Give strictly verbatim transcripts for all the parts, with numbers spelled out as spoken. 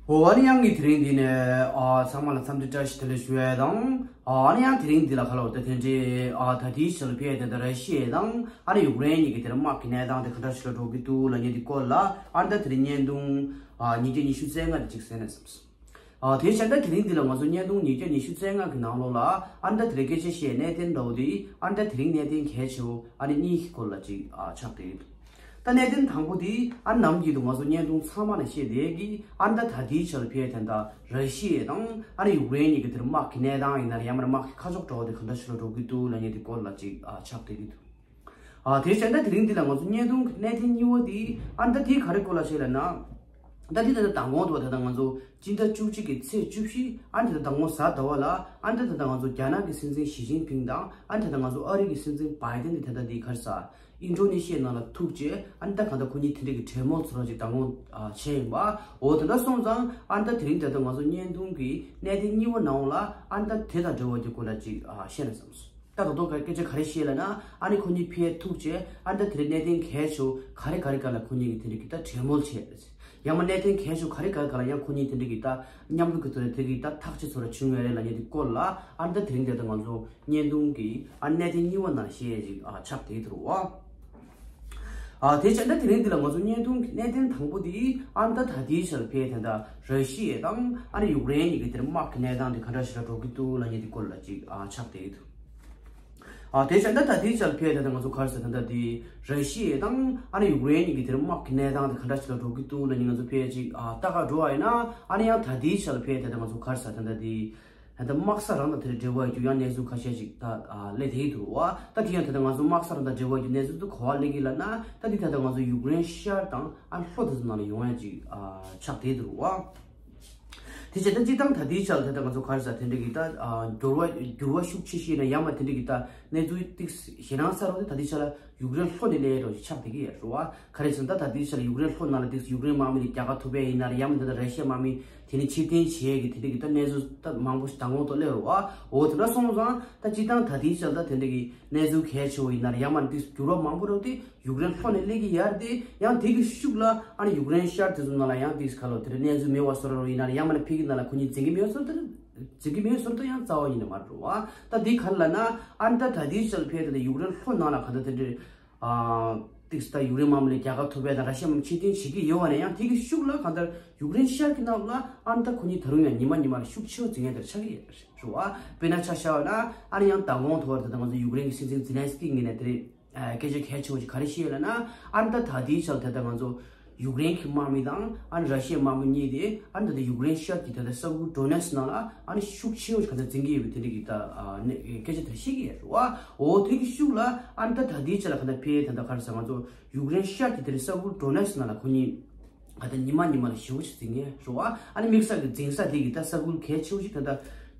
ཨོ་ཨ་ནི་ཡང་གི་དེ་རིང་འདི་ནས་ཨ་ཚང་མ་ལ་འཚམས་འདྲི་བཀྲ་ཤིས་བདེ་ལེགས་ཞུ་ཡས་དང་། ཨ་ནི་ཡང་དེ་རིང་འདི་ལ་ཁ་ལོ་ད་དེ་འདྲའི་ཨ་ད་ལྟའི་ཆར་ཕེ་དེ་ད་ར་ཤི་ཡ་དང་ཨ་ནི་ཡུཀ་རེན་གཉིས་ཀྱི་དེ་རིང་དམག་གི་གནས་སྟངས་དེ་ག་འདྲ་ཞིག་ལ་འགྲོ་གི་འདུག་ལབ་མཁན་དེ་སྐོར་ལ་ཨ་ནི་ད་དེ་རིང་བརྙན་ཐུང་ཨ་ཉིས་བརྒྱ་ཉི་ཤུ་རྩ་ལྔ་དེ་ཅིག་གསན་ན་བསམས། ཨ་དེ་བྱས་ན་དེ་རིང་འདི་ལ་ང་ཚོ་བརྙན་ཐུང་ཉིས་བརྒྱ་ཉི་ཤུ་རྩ་ལྔ་གི་ནང་ལོགས་ལ་ཨ་ནི་ད་དེ་རིང་སྐད་ཆ་བཤད་གནད་དོན་འདྲ་བོ་དེ་ཨ་ནི་ད་དེ་རིང་གནད་དོན་གལ་ཆེ་བོ་ཨ་ནི་གཉིས་ཀྱི་སྐོར་ལ་ཅིག་ཨ་ཆགས་བསྡད་ཡོད། ད་གནད་དོན་དང་པོ་དེ་ཨ་ནི་ནམ་རྒྱུན་དུ་ང་ཚོ་བརྙན་ཐུང་ཚང་མ་ལ་བཤད་བསྡད་ཀྱི་ཨ་ནི་ད་ད་ལྟའི་ཆར་ཕེ་དེ་ད་ར་ཤི་ཡ་དང་ཨ་ནི་ཡུཀ་རེན་གཉིས་ཀྱི་དེར་དམག་གི་གནས་སྟངས་ཡིན་ན་ཡང་མིན་ན་དམག་གི་ཁ་ཕྱོགས་འདྲ་བོ་དེ་ག་འདྲ་ཞིག་ལ་འགྲོ་གི་འདུག་ལབ་མཁན་དེ་སྐོར་ལ་ཅིག་ཨ་ཆགས་བསྡད་ཀྱི་འདུག་ཨ་དེ་བྱས་ན་དེ་རིང་འདི་ལ་ང་ཚོ་བརྙན་ཐུང་གི་གནད་དོན་གཉིས་པ་དེ་ཨ་ནི་ད་དེ་ག་རེ་སྐོར་ལ་བཤད་ལབ་ན། ད་དེ་ད་ལྟ་མདང་དགོང་དུ་ད་ལྟ་ང་ཚོ་སྤྱི་ཟླ་བཅུ་གཅིག་གི་ཚེས་བཅུ་བཞི་ཨ་ནི་ད་ལྟ་མདང་དགོང་གཟའ་ཟླ་བ་ལ་ཨ་ནི་ད་ལྟ་ང་ཚོ་རྒྱ་ནག་གི་སྲིད་འཛིན་ཞི་ཅིན་ཕིང་དང་ཨ་ནི་ད་ལྟ་ང་ཚོ་ཨ་རི་གི་སྲིད་འཛིན་བྷའི་ཏན་དེ་ད་ལྟ་དེ་ག་རེ་ཟ་ཨིན་ཌོ་ནེ་ཤི་ཡའི་ནང་ལ་ཐུག་རྗེས་ཨ་ནི་ད་གང་ལྟར་ཁོ་གཉིས་དེ་འདྲ་གི་གྲོས་མོལ་ཚོ་ར་ཅིག་མདང་དགོང་བྱས་ཡིན་པ། འོ་དེ་འདྲ་སོང་ཙང་ཨ་ནི་ད་དེ་རིང་ད་ལྟ་ང་ཚོ་བརྙན་ཐུང་གི་གནད་དོན་གཉིས་པ་ནང་ལ་ཨ་ནི་ད་དེ་དང་འབྲེལ་བ་གྱི་སྐོར་ལ་ཅིག་བཤད་ན་བསམས། ད་ད་དུང་སྐད་ཆ་ག་རེ་བཤད་ལབ་ན་ཨ་ནི་ཁོ་གཉིས་ཕེ་ཐུག་རྗེས་ཨ་ནི་ད་དེ་རིང་གནད་དོན་གལ་ཆེ་བོ་ག་རེ་ག་རེ་སྒང་ལ་ཁོ་གཉིས་ཀྱིས་དེ་འདྲ་གི་ད་གྲོས་མོལ་བྱས་རེད། ཡང་མིན་ན་གནད་དོན་གལ་ཆེ་བོ་ག་རེ་ག་རེ་སྒང་ལ་ཡང་ཁོ་གཉིས་དེ་འདྲ་གི་ད་མཉམ་རུབ་ཀྱི་ཐོག་ནས་དེ་གི་ད་ཐག་གཅོད་ཚོ་ར་བྱུང་ཡོད་རེད་ལབ་མཁན་དེ་སྐོར་ལ་ཨ་ནི་ད་དེ་རིང་འདི་ད་ང་ཚོ་བརྙན་ཐུང་གི་ཨ་གནད་དོན་གཉིས་པ་ནང་བཤད་ཡས་ཅིག་ཨ་ཆགས་བསྡད་འདུག་བ། ཨ་དེ་བྱས་ན་དེ་རིང་འདི་ལ་ང་ཚོ་བརྙན་ཐུང་གི་གནད་དོན་དང་པོ་དེ་ཨ་ནི་ད་ད་ལྟའི་ཆར་ཕེ་དེ་ད་ར་ཤི་ཡ་དང་ཨ་ནི་ཡུཀ་རེན་གཉིས་ཀྱི་དེར་དམག་གི་གནས་སྟངས་དེ་ག་འདྲ་ཞིག་ལ་འགྲོ་གི་འདུག་ལབ་མཁན་དེ་སྐོར་ལ་ཅིག་ཨ་ཆགས་བསྡད་འདུག་ཨ་དེ་བྱས་ན་ད་དེའི་ཆར་ཕེ་ད་ལྟ་ང་ཚོ་ག་རེ་ཟེར་ད་ལྟ་དེ་ར་ཤི་ཡ་དང་ཨ་ནི་ཡུཀ་རེན་གཉིས་ཀྱི་དེར་དམག་གི་གནས་སྟངས་དེ་ག་འདྲ་ཞིག་ལ་འགྲོ་གི་འདུག་ལབ་ནི་ང་ཚོ་ཕེ་ཅིག་ཨ་ལྟ་ག་འགྲོ་བ་ཡིན་ན་ཨ་ནི་ཡང་ད་དེའི་ཆར་ཕེ་ད་ལྟ་ང་ཚོ་ག་རེ་ཟེར་ད་ལྟ་དེ་ད་ལྟ་དམག་ས་རང་དང་དེར་འབྲེལ་བ་ཡོད་རྒྱུ་ཡང་གནས་ཚུལ་ཁ་ཤས་ཅིག་ད་ཨ་སླེབས་བསྡད་འདུག་བ། ད་དེ་ཡང་ད་ལྟ་ང་ཚོ་དམག་ས་རང་དང་འབྲེལ་བ་ཡོད་རྒྱུ་གནས་ཚུལ་དེ་ག་པར་སླེབས་ཀྱི་ལབ་ན་ད་དེ་ད་ལྟ་ང་ཚོ་ཡུཀ་རེན་ཤར་དང་ཨ་ལྷོ་དེ་ཚོ་ནང་ལ་ཡོང་ཡ་ཅིག་ཨ་ཆགས་བསྡད་འདུག་བ། དེ་བྱས་ད་སྤྱིར་བཏང་ད་ལྟའི་ཆར་ད་ལྟ་ང་ཚོ་ག་རེ་ཟེར་དེ་འདྲ་གི་ད་ཨ་འགྱུར་བ་འགྱུར་བ་ཤུགས་ཆེ་ཤོས་ན་ཡང་མ་དེ་འདྲ་གི་ད་གནས་ཚུལ་ཏིག་ཞེད་སྣང་ཚ་རོགས་དེ་ད་ལྟའི་ཆར་ལ་ཡུཀ་རེན་ལྷོ་ནས་སླེབས་རོགས་ཞིག་ཆགས་བསྡད་ཀྱི་ཡོད་རེད་བ། ག་རེ་ཟེར་ན་ད་ད་ལྟའི་ཆར་ལ་ཡུཀ་རེན་ལྷོ་ནང་ལ་ཏིག་ཡུཀ་རེན་དམག་མི་དེ་རྒྱལ་ཁ་ཐོབ་པ་ཡིན་ན་རེད་ཡང་མ་དེ་ད་ར་ཤི་ཡ་དམག་མི་དེ་ནས་ཕྱིར་འཐེན་བྱེད་ཀྱི་དེ་འདྲ་གི་ད་གནས་ཚུལ་ད་མང་པོ་ཞིག་མདང་དགོང་ཐོག་སླེབས་རེད་བ། འོ་དེ་འདྲ་སོང་ཙང་ད་སྤྱིར་བཏང་ད་ལྟའི་ཆར་ད་དེ་འདྲ་གི་གནས་ཚུལ་གལ་ཆེ་བོ་ཡིན་ན་རེད་ཡང་མ་ཏིག་འགྱུར་བ་མང་པོ་རོགས་དེ། ཡུཀ་རེན་ལྷོ་ནས་སླེབས་ཀྱི་ཡོད་རེད་དེ། ཡང་དེ་གི་ཤུགས་ལ་ཨ་ནི་ཡུཀ་རེན་ཤར་དེ་ཚོ་ནང་ལ་ཡང་ཏིག་ག་ལོ་དེ་འདྲ་གནས་ཚུལ་མེད་པ་བཟོ་ར་རོ་ཡིན་ན་ཡང་མིན་ན་ཕ་གི་ནང་ལ་ཁོ་གཉིས་འཛིང་གི་མེད་བཟོ་དེ་འཛིང་གི་མེད་བཟོ་དེ་ཡང་རྩ་བ་ཉིད་ནས་མ་རེད་བ། ད་དེ་ག་ལ་ན་ཨ་ནི་ད་ད་དེའི་ཆར་ཕེ་དེ་འདྲ་ཡུཀ་རེན་ལྷོ་ནང་ལ་ག་འདྲ་དེ་འདྲ་ཨ་ཏིག་ད་ཡུཀ་རེན་དམག་མི་ལ་རྒྱལ་ཁ་ཐོབ་པའི་དང་ར་ཤི་ཡ་དམག་མི་ཕྱིར་འཐེན་བྱེད་ཀྱི་ཡོད་བ་ན་ཡང་དེ་གི་ཤུགས་ལ་གང་ལྟར་ཡུཀ་རེན་ཤར་གྱི་ནང་ལ་ཨ་ནི་ད་ཁོ་གཉིས་ད་རུང་ཡང་ཉི་མ་ཉི་མ་ལ་ཤུགས་ཆེ་བ་འཛིང་ཡ་དེ་ཆགས་ཀྱི་ཡོད་རེད་བ། དཔེར་ན་ཆ་བཞག་པ་ན་ཨ་ནི་ཡང་མདང་དགོང་ཐོག་ད་ལྟ་ང་ཚོ་ཡུཀ་རེན་གྱི་སྲིད་འཛིན་ཛེ་ལན་སི་ཀི་ངོས་ནས་དེ་རེད། ཨ་སྐད་ཆ་གལ་ཆེ་བོ་ཞིག་ག་རེ་བཤད་ཡོད་ལབ་ན། ཨ་ནི་ད་ད་ལྟའི་ཆར་ད་ལྟ་ང་ཚོ་ཡུཀ་རེན་གྱི་དམག་མི་དང་ཨ་ནི་ར་ཤི་ཡའི་དམག་མི་གཉིས་དེ་ཨ་ནི་ད་ལྟ་ཡུཀ་རེན་ཤར་གྱི་ད་ལྟ་ས་ཁུལ་ཌོ་ནེ་སི་ནང་ལ་ཨ་ནི་ཤུགས་ཆེ་བོ་ཞིག་ག་ཚོད་འཛིང་གི་ཡོད་པའི་དེ་འདྲ་གི་ད་ཨ་ནི་སྐད་ཆ་དེ་བཤད་ཀྱི་ཡོད་རེད་བ། འོ་དེ་གི་ཤུགས་ལ་ཨ་ནི་ད་ད་ལྟའི་ཆར་ལ་ག་ད་ཕེ་ད་ལྟ་ག་རེ་ཟེར་ང་ཚོ་ཡུཀ་རེན་ཤར་གྱི་དེ་རེད་ས་ཁུལ་ཌོ་ནེ་སི་ནང་ལ་ཁོ་གཉིས་ད་ལྟ་ཉི་མ་ཉི་མ་ལ་ཞེ་པོ་ཞིག་འཛིང་ངེས་རེད་བ། ཨ་ནི་དམིགས་བསལ་གྱི་འཛིང་ས་དེ་གི་ད་ས་ཁུལ་གལ་ཆེ་བོ་ཞིག་ད་ལྟ་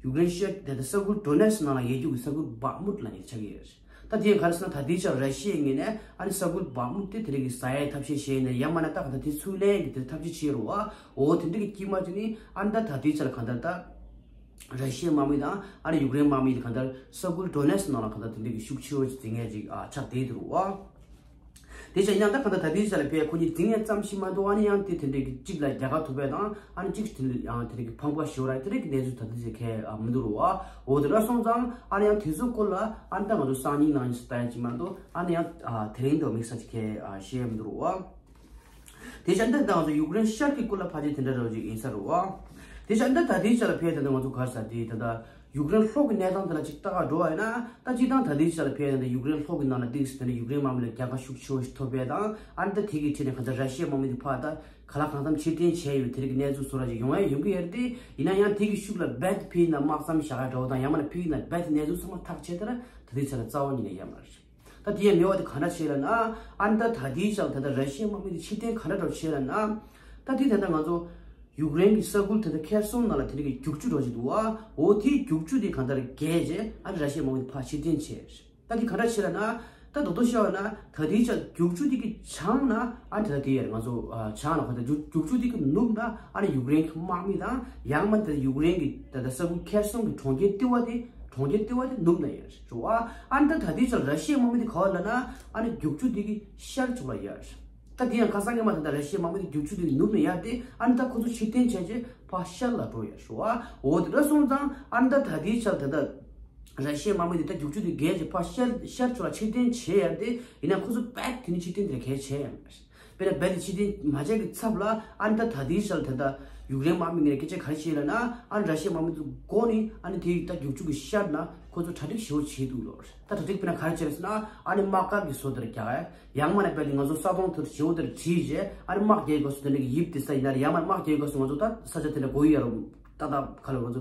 ཡུཀ་རེན་ཤར་ད་ལྟ་ས་ཁུལ་ཌོ་ནེ་སི་ནང་ལ་ཡོད་རྒྱུ་གི་ས་ཁུལ་བྷག་མུད་ལབ་ནས་ཆགས་ཀྱི་ཡོད་རེད། ད་དེ་ཡང་ག་རེ་ཟེར་ན་ད་ལྟའི་ཆར་ར་ཤི་ཡའི་ངོས་ནས་ཨ་ནི་ས་ཁུལ་བྷག་མུད་དེ་དེ་རིགས་ཀྱི་ཟ་ཡའི་ཐབས་ཤེས་བྱས་ནས་ཡང་མིན་ན་ད་ག་ད་དེ་ཚུར་ལེན་གྱི་དེ་ཐབས་ཤེས་བྱེད་རོགས་ཨ། འོ་དེ་འདྲ་གི་དཀྱིལ་མ་དེ་ནི་ཨ་ནི་ད་ད་ལྟའི་ཆར་གང་ལྟར་ད་ར་ཤི་ཡའི་དམག་མི་དང་ཨ་ནི་ཡུཀ་རེན་དམག་མི་དེ་གང་ལྟར་ས་ཁུལ་ཌོ་ནེ་སི་ནང་ལ་གང་ལྟར་དེ་འདྲ་གི་ཤུགས་ཆེ་བོ་ཅིག་འཛིང་ཡས་ཅིག་ཨ་ཆགས་བསྡད་འདུག་རོགས་ཨ། དེ་བྱས་ཡང་ད་གང་ལྟར་ད་ལྟའི་ཆར་ལ་ཕེ་ཁོ་གཉིས་འཛིང་ཡས་ཙམ་ཞིག་མ་གཏོགས་ཨ་ནི་ཡང་དེ་དེ་འདྲ་གི་གཅིག་ལ་རྒྱལ་ཁ་ཐོབ་པ་དང་ཨ་ནི་གཅིག་དེ་ལ་ཡང་དེ་འདྲ་གི་ཕངས་པ་ཤོར་ར་དེ་འདྲ་གི་གནས་ཚུལ་ད་ལྟའི་ཆར་གང་ཡང་མི་འདུག་རོགས་ཨ། འོ་དེ་འདྲ་སོང་ཙང་ཨ་ནི་ཡང་དེ་ཚོ་སྐོར་ལ་ཨ་ནི་ད་ང་ཚོ་སང་ཉིན་གནངས་ཉིན་ཞིག་ལྟ་ཡ་ཅིག་མ་གཏོགས་ཨ་ནི་ཡང་ཨ་དེ་རིང་དུ་དམིགས་བསལ་ཅིག་གང་ཡང་ཤེས་ཡ་མི་འདུག་རོགས་ཨ། དེ་བྱས་ད་ལྟ་ང་ཚོ་ཡུཀ་རེན་ཤར་གྱི་སྐོར་ལ་ཕལ་ཆེར་དེ་འདྲ་རོ་ཅིག་ཡིན་ས་རོགས་ཨ། དེ་བྱས་ད་ལྟ་ད་ལྟའི་ཆར་ལ་ཕེ་ད་ལྟ་ང་ཚོ་ག་རེ་ཟེར་དེ་ད་ལྟ་ཡུཀ་རེན་ལྷོ་གི་གནས་སྟངས་དེ་ལ་ཅིག་ལྟ་ག་འགྲོ་བ་ཡིན་ན་ད་སྤྱིར་བཏང་ད་ལྟའི་ཆར་ལ་ཕེ་ད་ལྟ་ཡུཀ་རེན་ལྷོ་གི་ནང་ལ་ཏིག་ཙམ་དེ་འདྲ་ཡུཀ་རེན་དམག་མི་ལ་རྒྱལ་ཁ་ཤུགས་ཆེ་བོ་ཞིག་ཐོབ་པ་དང་ཨ་ནི་ད་དེ་གི་ཁྲིད་ནས་གང་ལྟར་ར་ཤི་ཡའི་དམག་མི་དེ་ཕར་ད་ག་ལ་གང་འཚམ་ཕྱིར་འཐེན་བྱས་ཡོད་དེ་རིགས་གནས་ཚུལ་བཟོ་འདྲ་ཅིག་ཡོང་ཡ་ཡོང་གི་ཡོད་རེད་དེ། ཡིན་ན་ཡང་དེ་གི་ཤུགས་ལ་རྦད་དེ་ཕེ་ཡིན་ན་དམག་མཚམས་བཞག་ཡ་འདྲ་བོ་དང་ཡང་མིན་ན་ཕེ་ཡིན་ན་རྦད་དེ་གནས་ཚུལ་ཚང་མ་ཐག་བཅད་ད་ད་ལྟའི་ཆར་ལ་རྩ་བ་ཉིད་ནས་ཡོད་མ་རེད། ད་དེ་ཡང་མེད་པ་དེ་ག་འདྲ་བྱས་ལབ་ན། ཨ་ནི་ད་ད་ལྟའི་ཆར་ད་ལྟ་ར་ཤི་ཡའི་དམག་མི་དེ་ཕྱིར་འཐེན་ག་འདྲ་འདྲ་བྱས་ལབ་ན། ད་དེ་ད་ལྟ་ང་ཚོ་ཡུཀ་རེན་གྱི་ས་ཁུལ་ད་ལྟ་ཁེར་སོང་ནང་ལ་དེ་འདྲ་གི་རྒྱུག་ཆུ་འདྲ་ཅིག་འདུག་ཨ། འོ་དེའི་རྒྱུག་ཆུ་དེ་གང་ལྟར་བརྒལ་རྗེས་ཨ་ནི་ར་ཤི་ཡའི་དམག་མི་དེ་ཕར་ཕྱིར་འཐེན་བྱས། ད་དེ་ག་འདྲ་བྱས་ལབ་ན་ད་དོ་དོ་ཤོད་ན་ད་དེའི་ཆར་རྒྱུག་ཆུ་དེ་གི་བྱང་ན་ཨ་ནི་ད་ལྟ་དེ་ཡར་ང་ཚོ་ཨ་བྱང་ལ་ག་ད་རྒྱུག་རྒྱུག་ཆུ་དེ་གི་ནུབ་ན་ཨ་ནི་ཡུཀ་རེན་གྱི་དམག་མི་དང་ཡང་མིན་ད་ཡུཀ་རེན་གྱི་ད་ལྟ་ས་ཁུལ་ཁེར་སོང་གི་གྲོང་ཁྱེར་ལྟེ་བ་དེ་གྲོང་ཁྱེར་ལྟེ་བ་དེ་ནུབ་ན་ཡོད་རེད་བ། ཨ་ནི་ད་ད་ལྟའི་ཆར་ར་ཤི་ཡའི་དམག་མི་དེ་ག་པར་ལབ་ན་ཨ་ནི་རྒྱུག་ཆུ་དེ་གི་ཤར་ཕྱོགས་ལ་ཡོད་རེད། ད་དེ་ཡང་ཁ་སང་ཉི་མ་ད་ལྟ་ར་ཤི་ཡའི་དམག་མི་དེ་རྒྱུག་ཆུ་དེ་ནུབ་ནས་ཡར་དེ་ཨ་ནི་ད་ཁོ་ཚོ་ཕྱིར་འཐེན་བྱས་རྗེས་ཕར་ཤར་ལ་འགྲོ་ཡ་ཞུ་བ། འོ་དེ་འདྲ་སོང་ཙང་ཨ་ནི་ད་ད་ལྟའི་ཆར་ད་ལྟ་ར་ཤི་ཡའི་དམག་མི་དེ་ད་རྒྱུག་ཆུ་དེ་བརྒལ་རྗེས་ཕར་ཤར་ཤར་ཕྱོགས་ལ་ཕྱིར་འཐེན་བྱས་ཡ་དེ་ཡིན་ན་ཁོ་ཚོ་རྦད་དེ་ནི་ཕྱིར་འཐེན་དེ་ལ་གལ་ཆེ་ཡ་མ་རེད། དཔེར་ན་རྦད་དེ་ཕྱིར་འཐེན་མ་བྱས་ཀྱི་ཚབ་ལ་ཨ་ནི་ད་ད་ལྟའི་ཆར་ད་ལྟ་ཡུཀ་རེན་དམག་མི་ངོས་ནས་སྐད་ཆ་ག་རེ་བཤད་ལབ་ན་ཨ་ནི་ར་ཤི་ཡའི་དམག་མི་ཚོ་མགོ་ནས་ཨ་ནི་དེ་ད་རྒྱུག་ཆུ་གི་ཤར་ན་ཁོ་ཚོ་གྲ་སྒྲིག་ཞེ་པོ་བྱས་འདུག་ལོ། ད་གྲ་སྒྲིག་དཔེར་ན་ག་རེ་བྱས་ཟེར་ན་ཨ་ནི་དམག་སྒར་གྱི་བཟོ་དེར་རྒྱག་ཡ། ཡང་མིན་ན་རྦད་དེ་ང་ཚོ་ས་དོང་དེར་བྱེའུ་དེར་བྲིས་རྗེས་ཨ་ནི་དམག་རྒྱག་དགོས་སུ་དེ་འདྲ་གི་ཡིབ་དེ་ས་ཡིན་ན་རེད། ཡང་མིན་ན་དམག་རྒྱག་དགོས་སུ་ང་ཚོ་ད་ས་ཆ་དེ་འདྲ་དགོས་ཡ་རུ་ད་ད་ག་ལ་ང་ཚོ་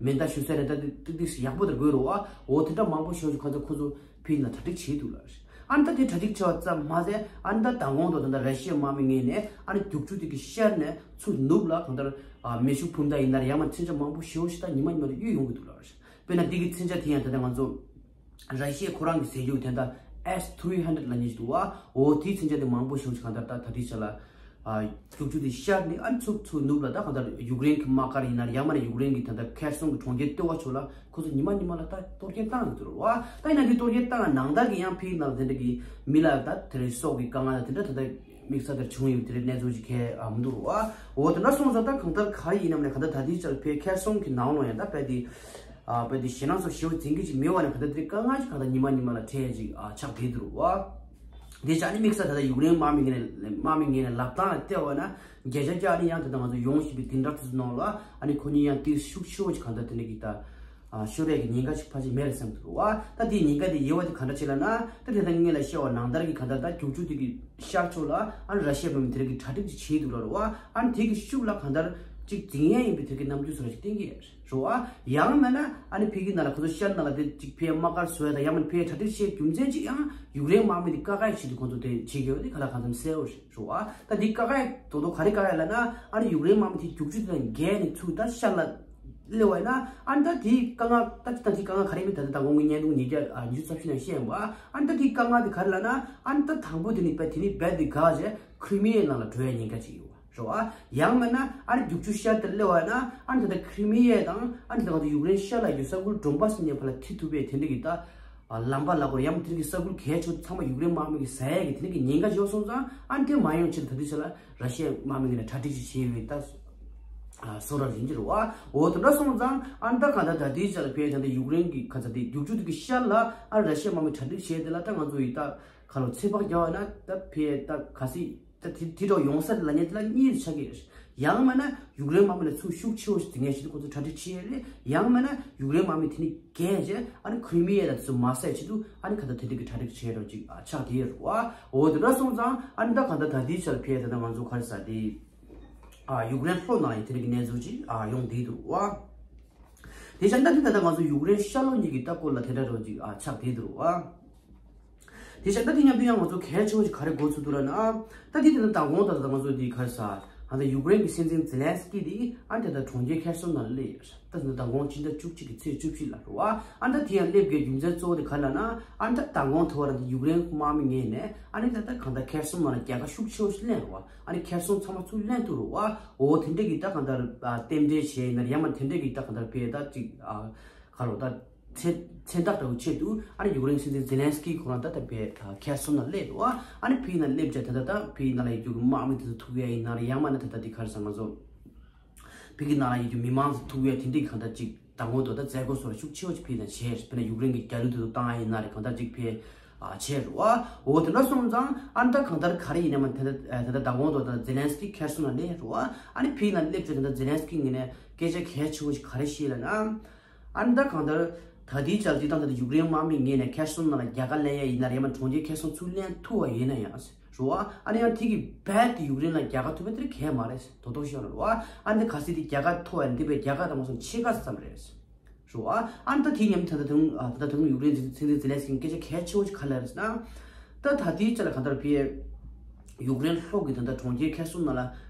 མེ་མདའ་གཞུ་ས་རེད། ད་དེ་ཏིག་ཏིག་ཡག་པོ་དེར་དགོས་རུ་བ། འོ་དེ་འདྲ་མང་པོ་ཞེ་པོ་ཅིག་གང་ཚ་ཁོ་ཚོ་ཕི་ན་གྲ་སྒྲིག་བྱེད་འདུག་ལ། ཨ་ནི་ད་དེ་གྲ་སྒྲིག་བྱས་པ་ཙམ་མ་ཟད་ཨ་ནི་ད་མདང་དགོང་དུ་ད་ད་ར་ཤི་ཡའི་དམག་མི་ངོས་ནས་ཨ་ནི་རྒྱུག་ཆུ་དེ་གི་ཤར་ནས་ཚུར་ནུབ་ལ་གང་ལྟར་མེ་ཤུགས་འཕུར་མདའ་ཡིན་ན་རེད། ཡང་མིན་ན་མཚོན་ཆ་མང་པོ་ཞེ་པོ་ཞིག་ད་ཉི་མ་ཉི་མ་དུ་གཡུག་ཡོང་གི་འདུག་ལ། དཔེར་ན་འདི་གི་མཚོན་ཆ་དེ་ཡང་ད་ལྟ་ང་ཚོ་ར་ཤི་ཡ་ཁོ་རང་གི་ཟས་རྒྱུ་དེ་འདྲ་S three hundred ལབ་མཁན་ཞིག་འདུག་བ། འོ་དེའི་མཚོན་ཆ་དེ་མང་པོ་ཞིག་གང་ལྟར་ད་ད་ལྟའི་ཆ་ལ་ཨ་རྒྱུག་ཆུ་དེ་ཤར་ནས་ཨ་ཚུར་ཚུར་ནུབ་ལ་ད་གང་ལྟར་ཡུཀ་རེན་གྱི་དམག་སྒར་ཡིན་ན་ཡང་མིན་ན་ཡུཀ་རེན་གྱི་ད་ལྟ་ཁེར་སོང་གི་གྲོང་ཁྱེར་ལྟེ་བ་ཕྱོགས་ལ་ཁོ་ཚོ་ཉི་མ་ཉི་མ་ལ་ད་གཏོར་སྐྱོན་བཏང་ཡོད་འདུག་བ། ད་ཡིན་ན་དེ་གཏོར་སྐྱོན་བཏང་ནང་ལྟར་གྱི་ཡང་ཕི་ནང་དེ་འདྲ་གི་མི་ལ་ད་དེ་རེ་སྲོག་གི་དཀའ་ངལ་དེ་འདྲ་ད་ལྟ་དམིགས་བསལ་དེར་བྱུང་ཡོད་དེ་རེད། གནས་ཚུལ་ཅིག་གས་ཨ་མི་འདུག་རུ་བ། འོ་དེ་འདྲ་སོང་ཙང་ད་གང་ལྟར་ག་རེ་ཡིན་ནམ་ནས་གང་ལྟར་ད་ལྟའི་ཆར་ཕའི་ཁེར་སོང་གི་ནང་ལོགས་ཡང་ད་དཔེ་དེ་ཨ་དཔེ་དེ་ཞེད་སྣང་སོགས་ཞེ་པོ་འཛིན་གྱི་ཅིག་མེད་བ་ནས་གང་ལྟར་དེ་དཀའ་ངལ་ཅིག་གང་ལྟར་ཉི་མ་ཉི་མ་ལ་འཕྲད་ཅིག་ཨ་ཆགས་བསྡད་འདུག་རུ་བ། དེ་ཆ་ནི་དམིགས་བསལ་ད་ལྟ་ཡུཀ་རེན་དམག་མི་ངོས་ནས་དམག་མི་ངོས་ནས་ལབ་སྟངས་ལ་བལྟས་པ་ན་བརྒྱ་ཆ་བརྒྱ་ནི་ཡང་ད་ལྟ་ང་ཚོ་ཡོང་བཞིན་པའི་དེ་འདྲ་དུས་ནང་ལ་ཨ་ནི་ཁོ་གཉིས་ཡང་དེ་ཤུགས་ཆེ་བོ་ཅིག་གང་ལྟར་དེ་འདྲ་གི་ད། ཨ་ཤོར་ཡས་ཀྱི་ཉེན་ཁ་ཞིག་ཕལ་ཆེར་མེད་རེད་བསམ་འདུག་བ། ད་དེའི་ཉེན་ཁ་དེ་ཡོད་པ་དེ་ག་འདྲ་བྱེད་ལབ་ན་ད་དེ་ད་ངས་ལ་བཤད་པ་ནང་ལྟར་གྱི་གང་ལྟར་ད་རྒྱུག་ཆུ་དེ་གི་ཤར་ཕྱོགས་ལ་ཨ་ར་ཤི་ཡ་བོད་མི་དེ་རིགས་ཀྱི་གྲ་སྒྲིག་ཅིག་བྱས་འདུག་ལབ་རེད་བ། ཨ་དེ་གི་ཤུགས་ལ་གང་ལྟར་ཅིག་འཛིང་ཡས་ཡིན་པའི་དེ་གི་རྣམ་འགྱུར་བཟོ་འདྲ་ཞིག་བསྟན་གྱི་རེད་བ། ཡང་མིན་ན་ཨ་ནི་ཕ་གི་ནང་ལ་ཁོ་ཚོ་ཤར་ནང་ལ་དེ་ཅིག་ཕའི་དམག་སྒར་བཟོ་ཡས་དང་ཡང་མིན་ཕའི་གྲ་སྒྲིག་བྱེད་རྒྱུ་མཚན་ཅིག་ཡང་ཡུཀ་རེན་དམག་མི་དེ་བཀག་ཡས་ཆེད་དུ་ཁོ་ཚོ་དེ་བྱེད་དགོས་པ་དེ་ག་ལ་གང་འཚམ་གསལ་བོ་རེད། རེད་བ། ད་འདི་བཀག་ཡ་དོ་དོ་ག་རེ་བཀག་ཡ་ལབ་ན་ཨ་ནི་ཡུཀ་རེན་དམག་མི་དེ་རྒྱུག་ཆུ་དེ་དང་བརྒལ་ནས་ཚུར་ད་ཤར་ལ་སླེབས་པ་ཡིན་ན་ཨ་ནི་ད་དེའི་དཀའ་ངལ་ད་ད་དེའི་དཀའ་ངལ་ག་རེ་མིན་ད་ད་ད་ངོ་ངོས་བརྙན་ཐུང་ཉིས་བརྒྱ་ཨ་ཉི་ཤུ་རྩ་བཞི་ནང་བཤད་ཡོང་བ། ཨ་ནི་ད་དེའི་དཀའ་ངལ་དེ་ག་རེ་ལབ་ན་ཨ་ནི་ད་དང་པོ་དེ་ནི་བས་དེ་ནི་རྦད་དེ་འགག་བྱས་ཁྲི་མི་ཡའི་ནང་ལ་འགྲོ་ཡ་ཉེན་ཁ་ཅིག་ཡོད་བ། རེད་བ། ཡང་མིན་ན་ཨ་ནི་རྒྱུག་ཆུ་ཤར་དེར་སླེབས་པ་ཡིན་ན་ཨ་ནི་ད་ད་ཁྲི་མི་ཡ་དང་ཨ་ནི་ད་ང་ཚོ་ཡུཀ་རེན་ཤར་ལ་ཡོད་ས་ཁུལ་ཌོན་བྷ་སི་ནས་ཕར་ལ་ཐི་ཐུབ་པའི་དེ་འདྲ་གི་ད། ལམ་པ་ལ་སྐོར་ཡང་དེ་གི་ས་ཁུལ་གལ་ཆེ་ཚང་མ་ཡུཀ་རེན་དམག་མི་གི་ཟ་ཡས་ཀྱི་དེ་གི་ཉེན་ཁ་ཡོད་སོང་ཙང་ཨ་ནི་དེ་མ་ཡོང་ཆེད་ད་དུས་ཆ་ལ་ར་ཤི་ཡ་དམག་མི་གི་ནས་གྲ་སྒྲིག་ཅིག་བྱས་ཡོད་ད། སོ་ར་རིན་གྱི་རུ་བ། འོ་དེ་འདྲ་སོང་ཙང་ཨ་ནི་ད་ག་ད་ད་དུས་ཆ་ལ་ཕེ་ད་ད་ཡུཀ་རེན་གི་ཁ་ཚ་དེ་རྒྱུག་ཆུ་དེ་གི་ཤར་ལ་ཨ་ར་ཤི་ཡ་དམག་མི་གྲ་སྒྲིག་བྱས་དེ་ལ་ད་ང་ཚོ་ཡི་ད་ཁ་ལོ་ཚེ་དཔག་རྒྱག་བ་ན་ད་ཕེ་ད་ག་སི། ད་དེ་དེ་འདྲ་ཡོང་ས་ལ་ཉེ་དེ་ལ་གཉིས་ཆགས་ཀྱི་རེད། ཡང་མིན་ན་ཡུཀ་རེན་དམག་མི་ལ་ཚུར་ཤུགས་ཆེ་བོ་ཞིག་འཛིང་ཡས་ཆེད་དུ་ཁོ་ཚོ་གྲ་སྒྲིག་བྱེད་ཡས་རེད། ཡང་མིན་ན་ཡུཀ་རེན་དམག་མི་དེ་ནི་རྒྱལ་རྗེས་ཨ་ནི་ཁྲི་མི་ཡ་ལ་ཚུར་མ་བསད་ཆེད་དུ་ཨ་ནི་ག་ད་དེ་འདྲ་གི་གྲ་སྒྲིག་བྱེད་རོགས་ཅིག་ཨ་ཆགས་ཀྱི་རེད་བ། འོ་དེ་འདྲ་སོང་ཙང་ཨ་ནི་ད་ག་ད་ད་དེའི་ཆར་ཕེ་ད་ད་ང་ཚོ་ག་རེ་ཟ་དེ་ཨ་ཡུཀ་རེན་ལྷོ་ནང་ཡི་དེ་འདྲ་གི་གནས་ཚུལ་ཅིག་ཨ་ཡོང་བསྡད་འདུག་བ། དེ་བཞིན་ད་དེ་ད་ད་ང་ཚོ་ཡུཀ་རེན་ཤར་ལྷོ་གཉིས་ཀྱི་ལྟ་སྐོར་ལ་དེ་འདྲ་རོགས་ཅིག་ཨ་ཆགས་བསྡད་འདུག་བ། དེ་བཞིན་ད་དེ་མཉམ་དུ་ཡང་ང་ཚོ་གལ་ཆེ་བ་ཞིག་ག་རེ་གོ་ཚུལ་འདུག་ལབ་ན། ད་དེ་དེ་ད་མདང་དགོང་ད་ད་ང་ཚོ་དེ་ག་རེ་ཟ། ཨ་ད་ཡུཀ་རེན་གྱི་སྲིད་འཛིན་ཛེ་ལན་སི་ཀི་དེ་ཨ་དེ་ད་གྲོང་ཁྱེར་ཁེར་སོང་ནང་སླེབས་ཡོད། ད་དེ་ད་མདང་དགོང་སྤྱི་ཟླ་བཅུ་གཅིག་གི་ཚེས་བཅུ་བཞི་ལ་རེད་བ། ཨ་ད་དེ་ཡང་སླེབས་དགོས་རྒྱུ་མཚན་གཙོ་བོ་དེ་ག་ལབ་ན། ཨ་ད་མདང་དགོང་ཐོག་ར་དེ་ཡུཀ་རེན་དམག་མི་ངོས་ནས་ཨ་ནི་ད་ད་གང་ད་ཁེར་སོང་ནང་ལ་རྒྱལ་ཁ་ཤུགས་ཆེ་བོ་ཞིག་ལེན་རེད་བ། ཨ་ནི་ཁེར་སོང་ཚང་མ་ཚུར་ལེན་ཐུབ་རེད་བ། འོ་དེ་འདྲས་ཀྱི་ད་གང་ད་རྟེན་འབྲེལ་བྱས་ཡིན་ན་ཡང་མ་དེ་འདྲས་ཀྱི་ད་གང་ད་ཕེ་ད་ཅིག་ག་ལོ་ད། མཚན་མཚན་རྟགས་འདྲ་བོ་ཆེད་དུ་ཨ་ནི་ཡུཀ་རེན་སྲིད་འཛིན་ཛེ་ལན་སི་ཀི་ཁོ་རང་ད་ལྟ་བའི་ཁེར་སོང་ནང་སླེབས་འདུག་ཨ་ནི་ཕ་གི་ནང་སླེབས་བྱས་ད་ལྟ་ད་ཕ་གི་ནང་ལ་ཡོད་རྒྱུ་གི་དམག་མི་དེ་ཚོ་ཐུག་ཡ་ཡིན་ན་རེད། ཡང་མིན་ན་ད་ལྟ་དེ་ག་རེ་ཟེར་ང་ཚོ་ཕ་གི་ནང་ལ་ཡོད་རྒྱུ་མི་མང་ཚོ་ཐུག་ཡ་དེ་འདྲའི་གང་ལྟར་ཅིག་དང་པོ་དོ་ད་མཛད་སྒོ་སོགས་ལ་ཤུགས་ཆེ་བ་ཅིག་ཕ་གི་ནང་བྱས། དཔེར་ན་ཡུཀ་རེན་གྱི་རྒྱལ་གླུ་དེ་ཚོ་བཏང་ཡ་ཡིན་ན་རེད། གང་ལྟར་ཅིག་ཕ་གི་བྱས་རེད་བ། འོ་དེ་འདྲ་སོང་ཙང་ཨ་ནི་ད་གང་ལྟར་ག་རེ་ཡིན་ན་མ་ད་ལྟ་ད་ལྟ་དང་པོ་དོ་ད་ཛེ་ལན་སི་ཀི་ཁེར་སོང་ནང་སླེབས་རེད་བ། ཨ་ནི་ཕ་གི་ནང་སླེབས་བྱས་ད་ལྟ་ཛེ་ལན་སི་ཀི་ངོས་ནས་སྐད་ཆ་གལ་ཆེ་བོ་ཞིག་ག་རེ་བཤད་ལབ་ན། ཨ་ནི་ད་གང་ལྟར་ད་ལྟའི་ཆར་སྤྱིར་བཏང་ད་ལྟ་ཡུཀ་རེན་དམག་མི་ངོས་ནས་ཁེར་སོང་ནང་ལ་རྒྱལ་ཁ་ལེན་ཡ་ཡིན་ན་རེད། མ་གྲོང་ཁྱེར་ཁེར་སོང་ཚུར་ལེན་ཐུབ་པ་ཡིན་ན་ཡང་རེད་བ། ཨ་ནི་ཡང་དེ་གི་རྦད་དེ་ཡུཀ་རེན་ལ་རྒྱལ་ཁ་ཐོབ་པ་དེ་གལ་མ་རེད། དོ་དོ་ཤོར་རེད་བ། ཨ་ནི་ད་ག་སྲིད་དེ་རྒྱལ་ཁ་ཐོབ་ཡ་འདི་པའི་རྒྱལ་ཁ་དང་མ་སོང་ཕྱེད་ཀ་ཙམ་རེད། རེད་བ། ཨ་ནི་ད་དེ་མཉམ་ད་ལྟ་དུང་ད་ལྟ་དུང་ཡུཀ་རེན་སྲིད་འཛིན་ཛེ་ལན་སི་ཀིས་སྐད་ཆ་གལ་ཆེ་བོ་ཞིག་ག་རེ་ལབ་རེད་ཟེར་ན། ད་ད་ལྟའི་ཆ་ལ་གང་ལྟར་ཕེ་ཡུཀ་རེན་ལྷོ་གི་ད་ལྟ་གྲོང་ཁྱེར་ཁེར་སོང་ནང་ལ་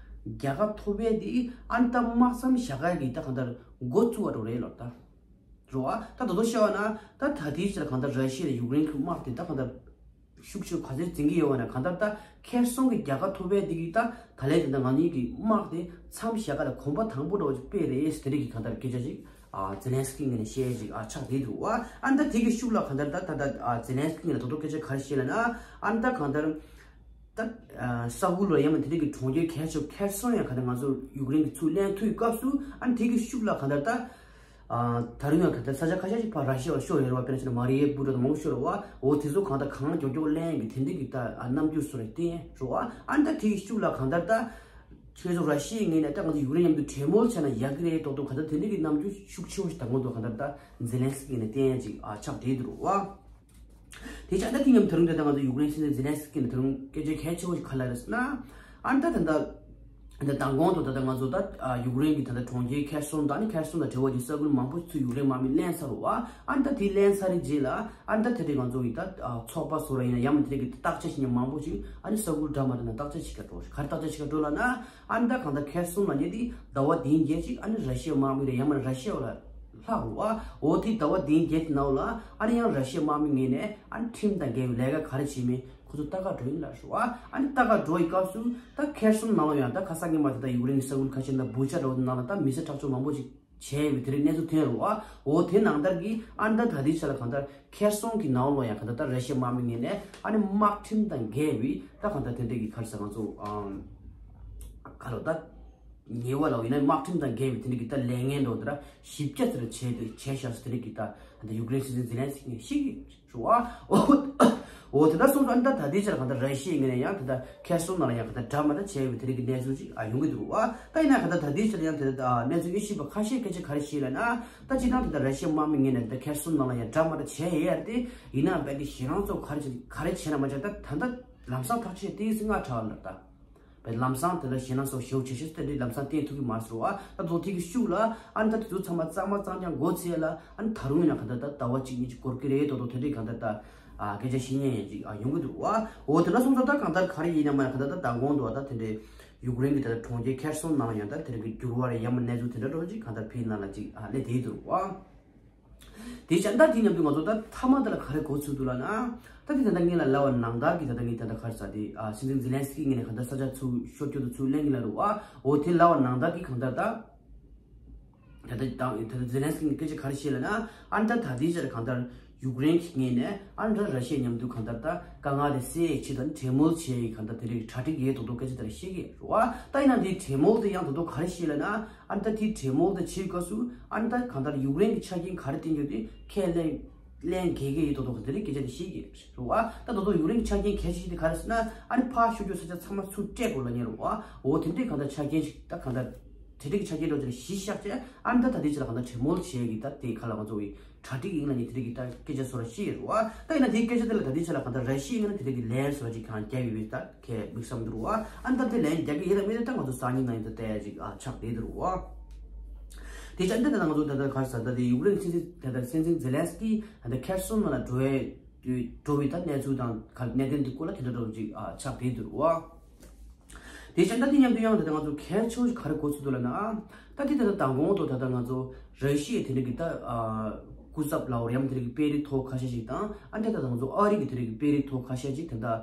རྒྱལ་ཁ་ཐོབ་པའི་དེ་ཨ་ནི་ད་དམག་མཚམས་བཞག་ཡ་གི་ད་གང་ལྟར་འགོ་བཙུགས་པ་འགྲོ་རེད་ལབ་ད། རེད་བ། ད་དོ་དོ་བཤད་པ་ན་ད་ད་ལྟའི་ཆར་གང་ལྟར་ར་ཤི་ཡ་དང་ཡུཀ་རེན་གྱི་དམག་དེ་ད་གང་ལྟར་ཤུགས་ཆེ་ག་ཚོད་འཛིང་གི་ཡོད་པ་ན། གང་ལྟར་ད་ཁེར་སོང་གི་རྒྱལ་ཁ་ཐོབ་པའི་དེ་གི་ད་ད་ལན་དེ་ད་ང་གཉིས་ཀྱི་དམག་དེ་མཚམས་བཞག་ག་ལ་གོམ་པ་དང་པོ་འདྲ་བོ་ཅིག་སྤོས་རེད་ཟེར་དེ་འདྲ་གི་གང་ལྟར་སྐད་ཆ་ཅིག་ཨ་ཛེ་ལན་སི་ཀི་ངོས་ནས་བཤད་ཅིག་ཨ་ཆགས་བསྡད་འདུག་བ། ཨ་ནི་ད་དེ་གི་ཤུགས་ལ་གང་ལྟར་ད་ད་ད་ཨ་ཛེ་ལན་སི་ཀི་ངོས་ནས་དོ་དོ་སྐད་ཆ་ག་རེ་བཤད་ལབ་ན། ཨ་ནི་ད་གང་ལྟར་ད་ ཨ་ས་ཁུལ་ལ་ཡང་མ་དེ་འདྲ་གི་གྲོང་ཁྱེར་གལ་ཆེ་ཁེར་སོང་ཡང་ག་ད་ང་ཚོ་ཡུཀ་རེན་གྱི་ཚུར་ལེན་ཐུབ་པའི་སྐབས་སུ་ཨ་ནི་དེ་གི་ཤུགས་ལ་ག་ད་ད་ཨ་ད་རུང་ཡང་ག་ད་ས་ཆ་ཁ་ཤས་ཤིག་ཕར་ར་ཤི་ཡ་ལ་ཤོར་ཡོད་རེད་བ། དཔེར་ན་ཆ་ནས་མ་རི་ཡེ་པུ་ཏྲ་དང་མང་པོ་ཤོར་རེད་བ། འོ་དེ་ཚོ་གང་ད་གང་མགྱོགས་མགྱོགས་ལེན་གི་དེ་འདྲ་གི་ད་ཨ་རྣམ་འགྱུར་བཟོ་རེད་བསྟན་རེད་བ། ཨ་ནི་ད་དེ་གི་ཤུགས་ལ་གང་ད་ད་ཁྱེད་ཚོ་ར་ཤི་ཡའི་ངོས་ནས་ད་ང་ཚོ་ཡུཀ་རེན་མཉམ་དུ་གྲོས་མོལ་བྱས་ན་ཡག་གི་རེད་མདོག་མདོག་ག་ད་དེ་འདྲ་གི་རྣམ་འགྱུར་ཤུགས་ཆེ་བོ་ཞིག་ད་ངོ་མདོག་ག་ད་ད་ཛེ་ལན་སི་ཀི་ངོས་ནས་བསྟན་ཡ་ཅིག་ཨ་ཆགས་བསྡད་འདུག་རེད་བ། དེ་ཆ་ད་དེ་མཉམ་ད་རུང་དེ་ད་ང་ཚོ་ཡུཀ་རེན་སྲིད་འཛིན་ཛེ་ལན་སི་ཀི་ནས་ད་རུང་སྐད་ཆ་གལ་ཆེ་བོ་ཞིག་ག་རེ་ལབ་རེད་ཟེར་ན། ཨ་ནི་ད་ད་ད་ད་མདང་དགོང་དུ་ད་ད་ང་ཚོ་ད་ཨ་ཡུཀ་རེན་གྱི་ད་ད་གྲོང་ཁྱེར་ཁེར་སོང་དང་ཨ་ནི་ཁེར་སོང་དང་འབྲེལ་བ་ཅན་ས་ཁུལ་མང་པོ་ཚུར་ཡུཀ་རེན་དམག་མིས་ལེན་ཚར་རེད་བ། ཨ་ནི་ད་དེ་ལེན་ཚར་རེད་རྗེས་ལ་ཨ་ནི་ད་དེ་རེད་ང་ཚོ་གི་ད་ཨ་ཚོགས་པ་སོ་ར་ཡིན་ན་ཡང་མ་དེ་རེད་གི་བརྟག་དཔྱད་བྱེད་མཁན་མང་པོ་ཞིག་ཨ་ནི་ས་ཁུལ་འདྲ་མི་འདྲ་ནང་བརྟག་དཔྱད་བྱེད་ག་འགྲོ་ག་རེ་བརྟག་དཔྱད་བྱེད་ག་འགྲོ་ལབ་ན། ཨ་ནི་ད་གང་ལྟར་ཁེར་སོང་ལབ་མཁན་དེ་ཟླ་བ་བདུན་བརྒྱད་ཅིག་ཨ་ནི་ར་ཤི་ཡ་དམག་མི་རེད་ཡང་མ་ར་ཤི་ཡ་ལ་ལྷག་རེད་བ། འོ་དེ་ཟླ་བ་བདུན་བརྒྱད་ཀྱི་ནང་ལ་ཨ་ནི་ཡང་ར་ཤི་ཡ་དམག་མི་ངོས་ནས་ཨ་ནི་ཁྲིམས་དང་འགལ་བའི་ལས་ཀ་ག་རེ་བྱས་མིན་ཁོ་ཚོ་ལྟ་ག་འགྲོ་ཡིན་ལབ་རེད་བ། ཨ་ནི་ལྟ་ག་འགྲོ་ཡི་སྐབས་སུ་ད་ཁེར་སོང་ནང་ལ་ཡང་ད་ཁ་སང་ཉི་མ་དེ་ད་ཡུཀ་རེན་གྱི་ས་ཁུལ་ཁ་ཤས་ནང་བུ་ཆ་འདྲ་བོ་དེ་ནང་ལ་ད་མི་ཚེ་ཁྲག་སྦྱོར་མང་པོ་ཅིག་བྱས་ཡོད་པའི་དེ་རིང་གནས་ཚུལ་ཐོན་རེད་བ། འོ་དེ་ནང་ལྟར་གྱི་ཨ་ནི་ད་ད་ལྟའི་ཆ་ལ་གང་ལྟར་ཁེར་སོང་གི་ནང་ལོགས་ཡང་གང་ལྟར་ད་ར་ཤི་ཡ་དམག་མི་ངོས་ནས་ཨ་ནི་དམག་ཁྲིམས་དང་འགལ་བའི་ད་གང་ལྟར་དེ་འདྲ་གི་ག་རེ་ཟེར་ང་ཚོ་ཨམ་ག་ལོ་ད་ཉེས་པ་ལ་ཡིན་ན་དམག་ཁྲིམས་དང་འགལ་བའི་དེ་འདྲ་གི་ད་ལས་ངན་འགྲོ་དེ་ར་བཞི་བརྒྱ་ཙམ་བྱས་ཏེ་བྱས་ཤག་ཟེར་དེ་འདྲ་གི་ད་ད་ཡུཀ་རེན་སྲིད་འཛིན་ཛེ་ལན་སི་ཀི་ནས་ཤིག་རེད་བ། འོ་དེ་འདྲ་སོང་ཙང་ཨ་ནི་ད་ད་ལྟའི་ཆར་གང་ལྟར་ར་ཤི་ཡའི་ངོས་ནས་ཡང་དེ་ད་ཁེར་སོང་ནང་ལ་ཡང་ག་ད་འདྲ་མ་འདྲ་བྱས་ཡོད་པའི་དེ་རིགས་ཀྱི་གནས་ཚུལ་ཅིག་ཨ་ཡོང་གི་འདུག་བ། ད་ཡིན་ན་ག་ད་ད་ལྟའི་ཆར་ཡང་དེ་ད་གནས་ཚུལ་དབྱེ་ཞིབ་པ་ཁ་ཤས་སྐད་ཆ་ག་རེ་བཤད་ལབ་ན། ད་སྤྱིར་བཏང་དེ་ད་ར་ཤི་ཡ་དམག་མི་ངོས་ནས་དེ་ད་ཁེར་སོང་ནང་ལ་ཡང་འདྲ་མ་འདྲ་བྱས་ཡོད་ཡ་རེད་དེ། ཡིན་ནའང་རྦད་དེ་ཞེད་སྣང་ཚོ་ག་རེ་བྱས་ག་རེ་བྱས་ན་མ་བྱས་ད་ད་ད་ལམ་སང་ཐག་ཆོད་ཏོག་ཙམ་སྔ་དྲགས་ལ་ད། བས་ལམ་སང་དེ་ལ་ཞེད་སྣང་ཚོ་ཞེ་པོ་ཆེ་ཤོས་དེ་འདྲའི་ལམ་སང་བསྟན་ཐུབ་ཀྱི་མ་རེད་བ། ད་དོ་དེ་གི་ཤུགས་ལ་ཨ་ནི་ད་དེ་ཚོ་ཚང་མ་གཙང་མ་གཙང་རྐྱང་འགོ་ཚུགས་ལ་ཨ་ནི་ད་རུང་ཡིན་ན་ག་ད་ད་ཟླ་བ་གཅིག་གཉིས་ཅིག་འགོར་གི་རེད་དོ་དོ་དེ་འདྲའི་ག་ད་ད་ཨ་སྐད་ཆ་བཤད་མཁན་ཡང་ཅིག་ཨ་ཡོང་གི་འདུག་བ། འོ་དེ་འདྲ་སོང་ཙང་ད་གང་ལྟར་ག་རེ་ཡིན་ན་མ་ཡིན་ན་ག་ད་ད་མདང་དགོང་དུ་ཨ་ད་དེ་འདྲའི་ཡུཀ་རེན་གྱི་ད་ད་གྲོང་ཁྱེར་ཁེར་སོང་ནང་ཡང་ད་དེ་འདྲ་གི་འགྱུར་བ་རེ་ཡང་མ་གནས་ཚུལ་དེ་འདྲ་འགྲོ་ཅིག་གང་ལྟར་ཕྱིའི་ནང་ལ་ཅིག་ཨ་སླེབས་བསྡད་འདུག་བ། དེ་བྱས་ད་དེ་མཉམ་དུ་ང་ཚོ་ད་མཐའ་མ་དེ་ལ་ག་རེ་འགོ་ཚུགས་འདུག་ལབ་ན། ད་དེ་ད་ལྟ་ངས་ལ་ལབ་པ་ནང་ལྟར་གྱི་ད་ལྟ་ངས་ད་ལྟ་ག་རེ་ཟེར་དེ་ཨ་སྲིད་འཛིན་ཛེ་ལན་སི་ཀི་ངོས་ནས་གང་ལྟར་ས་ཆ་ཚུར་ཤོར་རྒྱུ་དང་ཚུར་ལེན་གྱི་ལབ་རེད་བ། འོ་དེ་ལབ་པ་ནང་ལྟར་གྱི་གང་ལྟར་ད་ད་ལྟ་ད་ལྟ་ཛེ་ལན་སི་ཀི་ངོས་ནས་སྐད་ཆ་ག་རེ་བཤད་ལབ་ན། ཨ་ནི་ད་ད་ལྟའི་ཆར་གང་ལྟར་ཡུཀ་རེན་གྱི་ངོས་ནས་ཨ་ནི་ད་ར་ཤི་ཡ་མཉམ་དུ་གང་ལྟར་ད་དཀའ་ངལ་དེ་སེལ་ཡའི་ཆེད་དུ་གྲོས་མོལ་བྱས་ཡའི་གང་ལྟར་དེ་རིགས་གྲ་སྒྲིག་ཡོད་མདོག་མདོག་སྐད་ཆ་དེ་འདྲ་བཤད་ཀྱི་རེད་བ། ད་ཡིན་ན་དེའི་གྲོས་མོལ་དེ་ཡང་མདོག་མདོག་ག་རེ་བཤད་ལབ་ན། ཨ་ནི་ད་དེའི་གྲོས་མོལ་དེ་བྱེད་སྐབས་སུ་ཨ་ནི་ད་གང་ལྟར་ཡུཀ་རེན་གྱི་ཆ་རྐྱེན་ག་རེ་བསྟན་རྒྱུ་དེ་ཁས་ལེན་ལེན་དགོས་ཀྱི་ཡོད་མདོག་མདོག་དེ་འདྲའི་སྐད་ཆ་དེ་བཤད་ཀྱི་རེད་བ། ད་མདོག་མདོག་ཡུཀ་རེན་གྱི་ཆ་རྐྱེན་གལ་ཆེ་ཤོས་དེ་ག་རེ་ཟེར་ན། ཨ་ནི་ཕར་ཤོར་རྒྱུ་ས་ཆ་ཚང་མ་ཚུར་སྤྲད་དགོས་ལབ་མཁན་རེད་བ། འོ་དེ་འདྲའི་གང་ལྟར་ཆ་རྐྱེན་ཞིག་ད་གང་ལྟར་དེ་འདྲའི་ཆ་རྐྱེན་འདྲ་བོ་དེ་འདྲ་གཞི་བཞག་བྱས་ཨ་ནི་ད་ད་ལྟའི་ཆ་ལ་གང་ལྟར་གྲོས་མོལ་བྱེད་ཀྱི་ད་དེ་ག་ལ་ང་ཚོ་བའི་གྲ་སྒྲིག་ཡིན་ལབ་མཁན་དེ་འདྲའི་གི་ད་སྐད་ཆ་བཟོ་འདྲ་བཤད་ཡོད་རེད་བ། ད་ཡིན་ན་དེའི་སྐད་ཆ་དེ་ལ་ད་ལྟའི་ཆ་ལ་གང་ལྟར་ར་ཤི་ཡ་ཡིན་ན་དེ་འདྲའི་གི་ལན་བཟོ་འདྲ་ཅིག་གང་བརྒྱབ་ཡོད་པའི་ད་ཁས་དམིགས་བསལ་འདུག་རེད་བ། ཨ་ནི་ད་དེ་ལན་རྒྱག་གི་ཡིན་ལབ་མིན་ད་ང་ཚོ་སང་ཉིན་ནང་ཡིན་ད་བལྟ་ཡ་ཅིག་ཨ་ཆགས་བསྡད་འདུག་རེད་བ། དེ་ཆ་འདི་ད་ང་ཚོ་ད་ལྟ་ག་རེ་ཟེར་ད་དེ་ཡུཀ་རེན་སྲིད་འཛིན་ད་ལྟ་སྲིད་འཛིན་ཛེ་ལན་སི་ཀི་ད་ལྟ་ཁེར་སོང་ནང་ལ་འགྲོ་བའི་འགྲོ་བའི་ད་གནས་ཚུལ་དང་ག་གནད་དོན་འདི་སྐོར་ལ་དེ་འདྲ་འདྲ་བོ་ཅིག་ཨ་ཆགས་བསྡད་འདུག་རེད་བ། དེ་བཞིན་ད་དེ་མཉམ་དུ་ཡང་ད་ལྟ་ང་ཚོ་གལ་ཆེ་བོ་ཞིག་ག་རེ་གོ་ཚུལ་འདུག་ལབ་ན། ད་དེ་ད་ལྟ་མདང་དགོང་དུ་ད་ལྟ་ང་ཚོ་ར་ཤི་ཡའི་དེ་འདྲ་གི་ད་ཨ་སྐུ་ཚབ་ལའོ་རེམ་དེ་འདྲ་གི་དཔོན་རིགས་ཐོག་ཁ་ཤས་ཤིག་དང་ཨ་ནི་ད་ལྟ་ང་ཚོ་ཨ་རི་གི་དེ་འདྲ་གི་དཔོན་རིགས་ཐོག་ཁ་ཤས་ཤིག་དེ་འདྲ་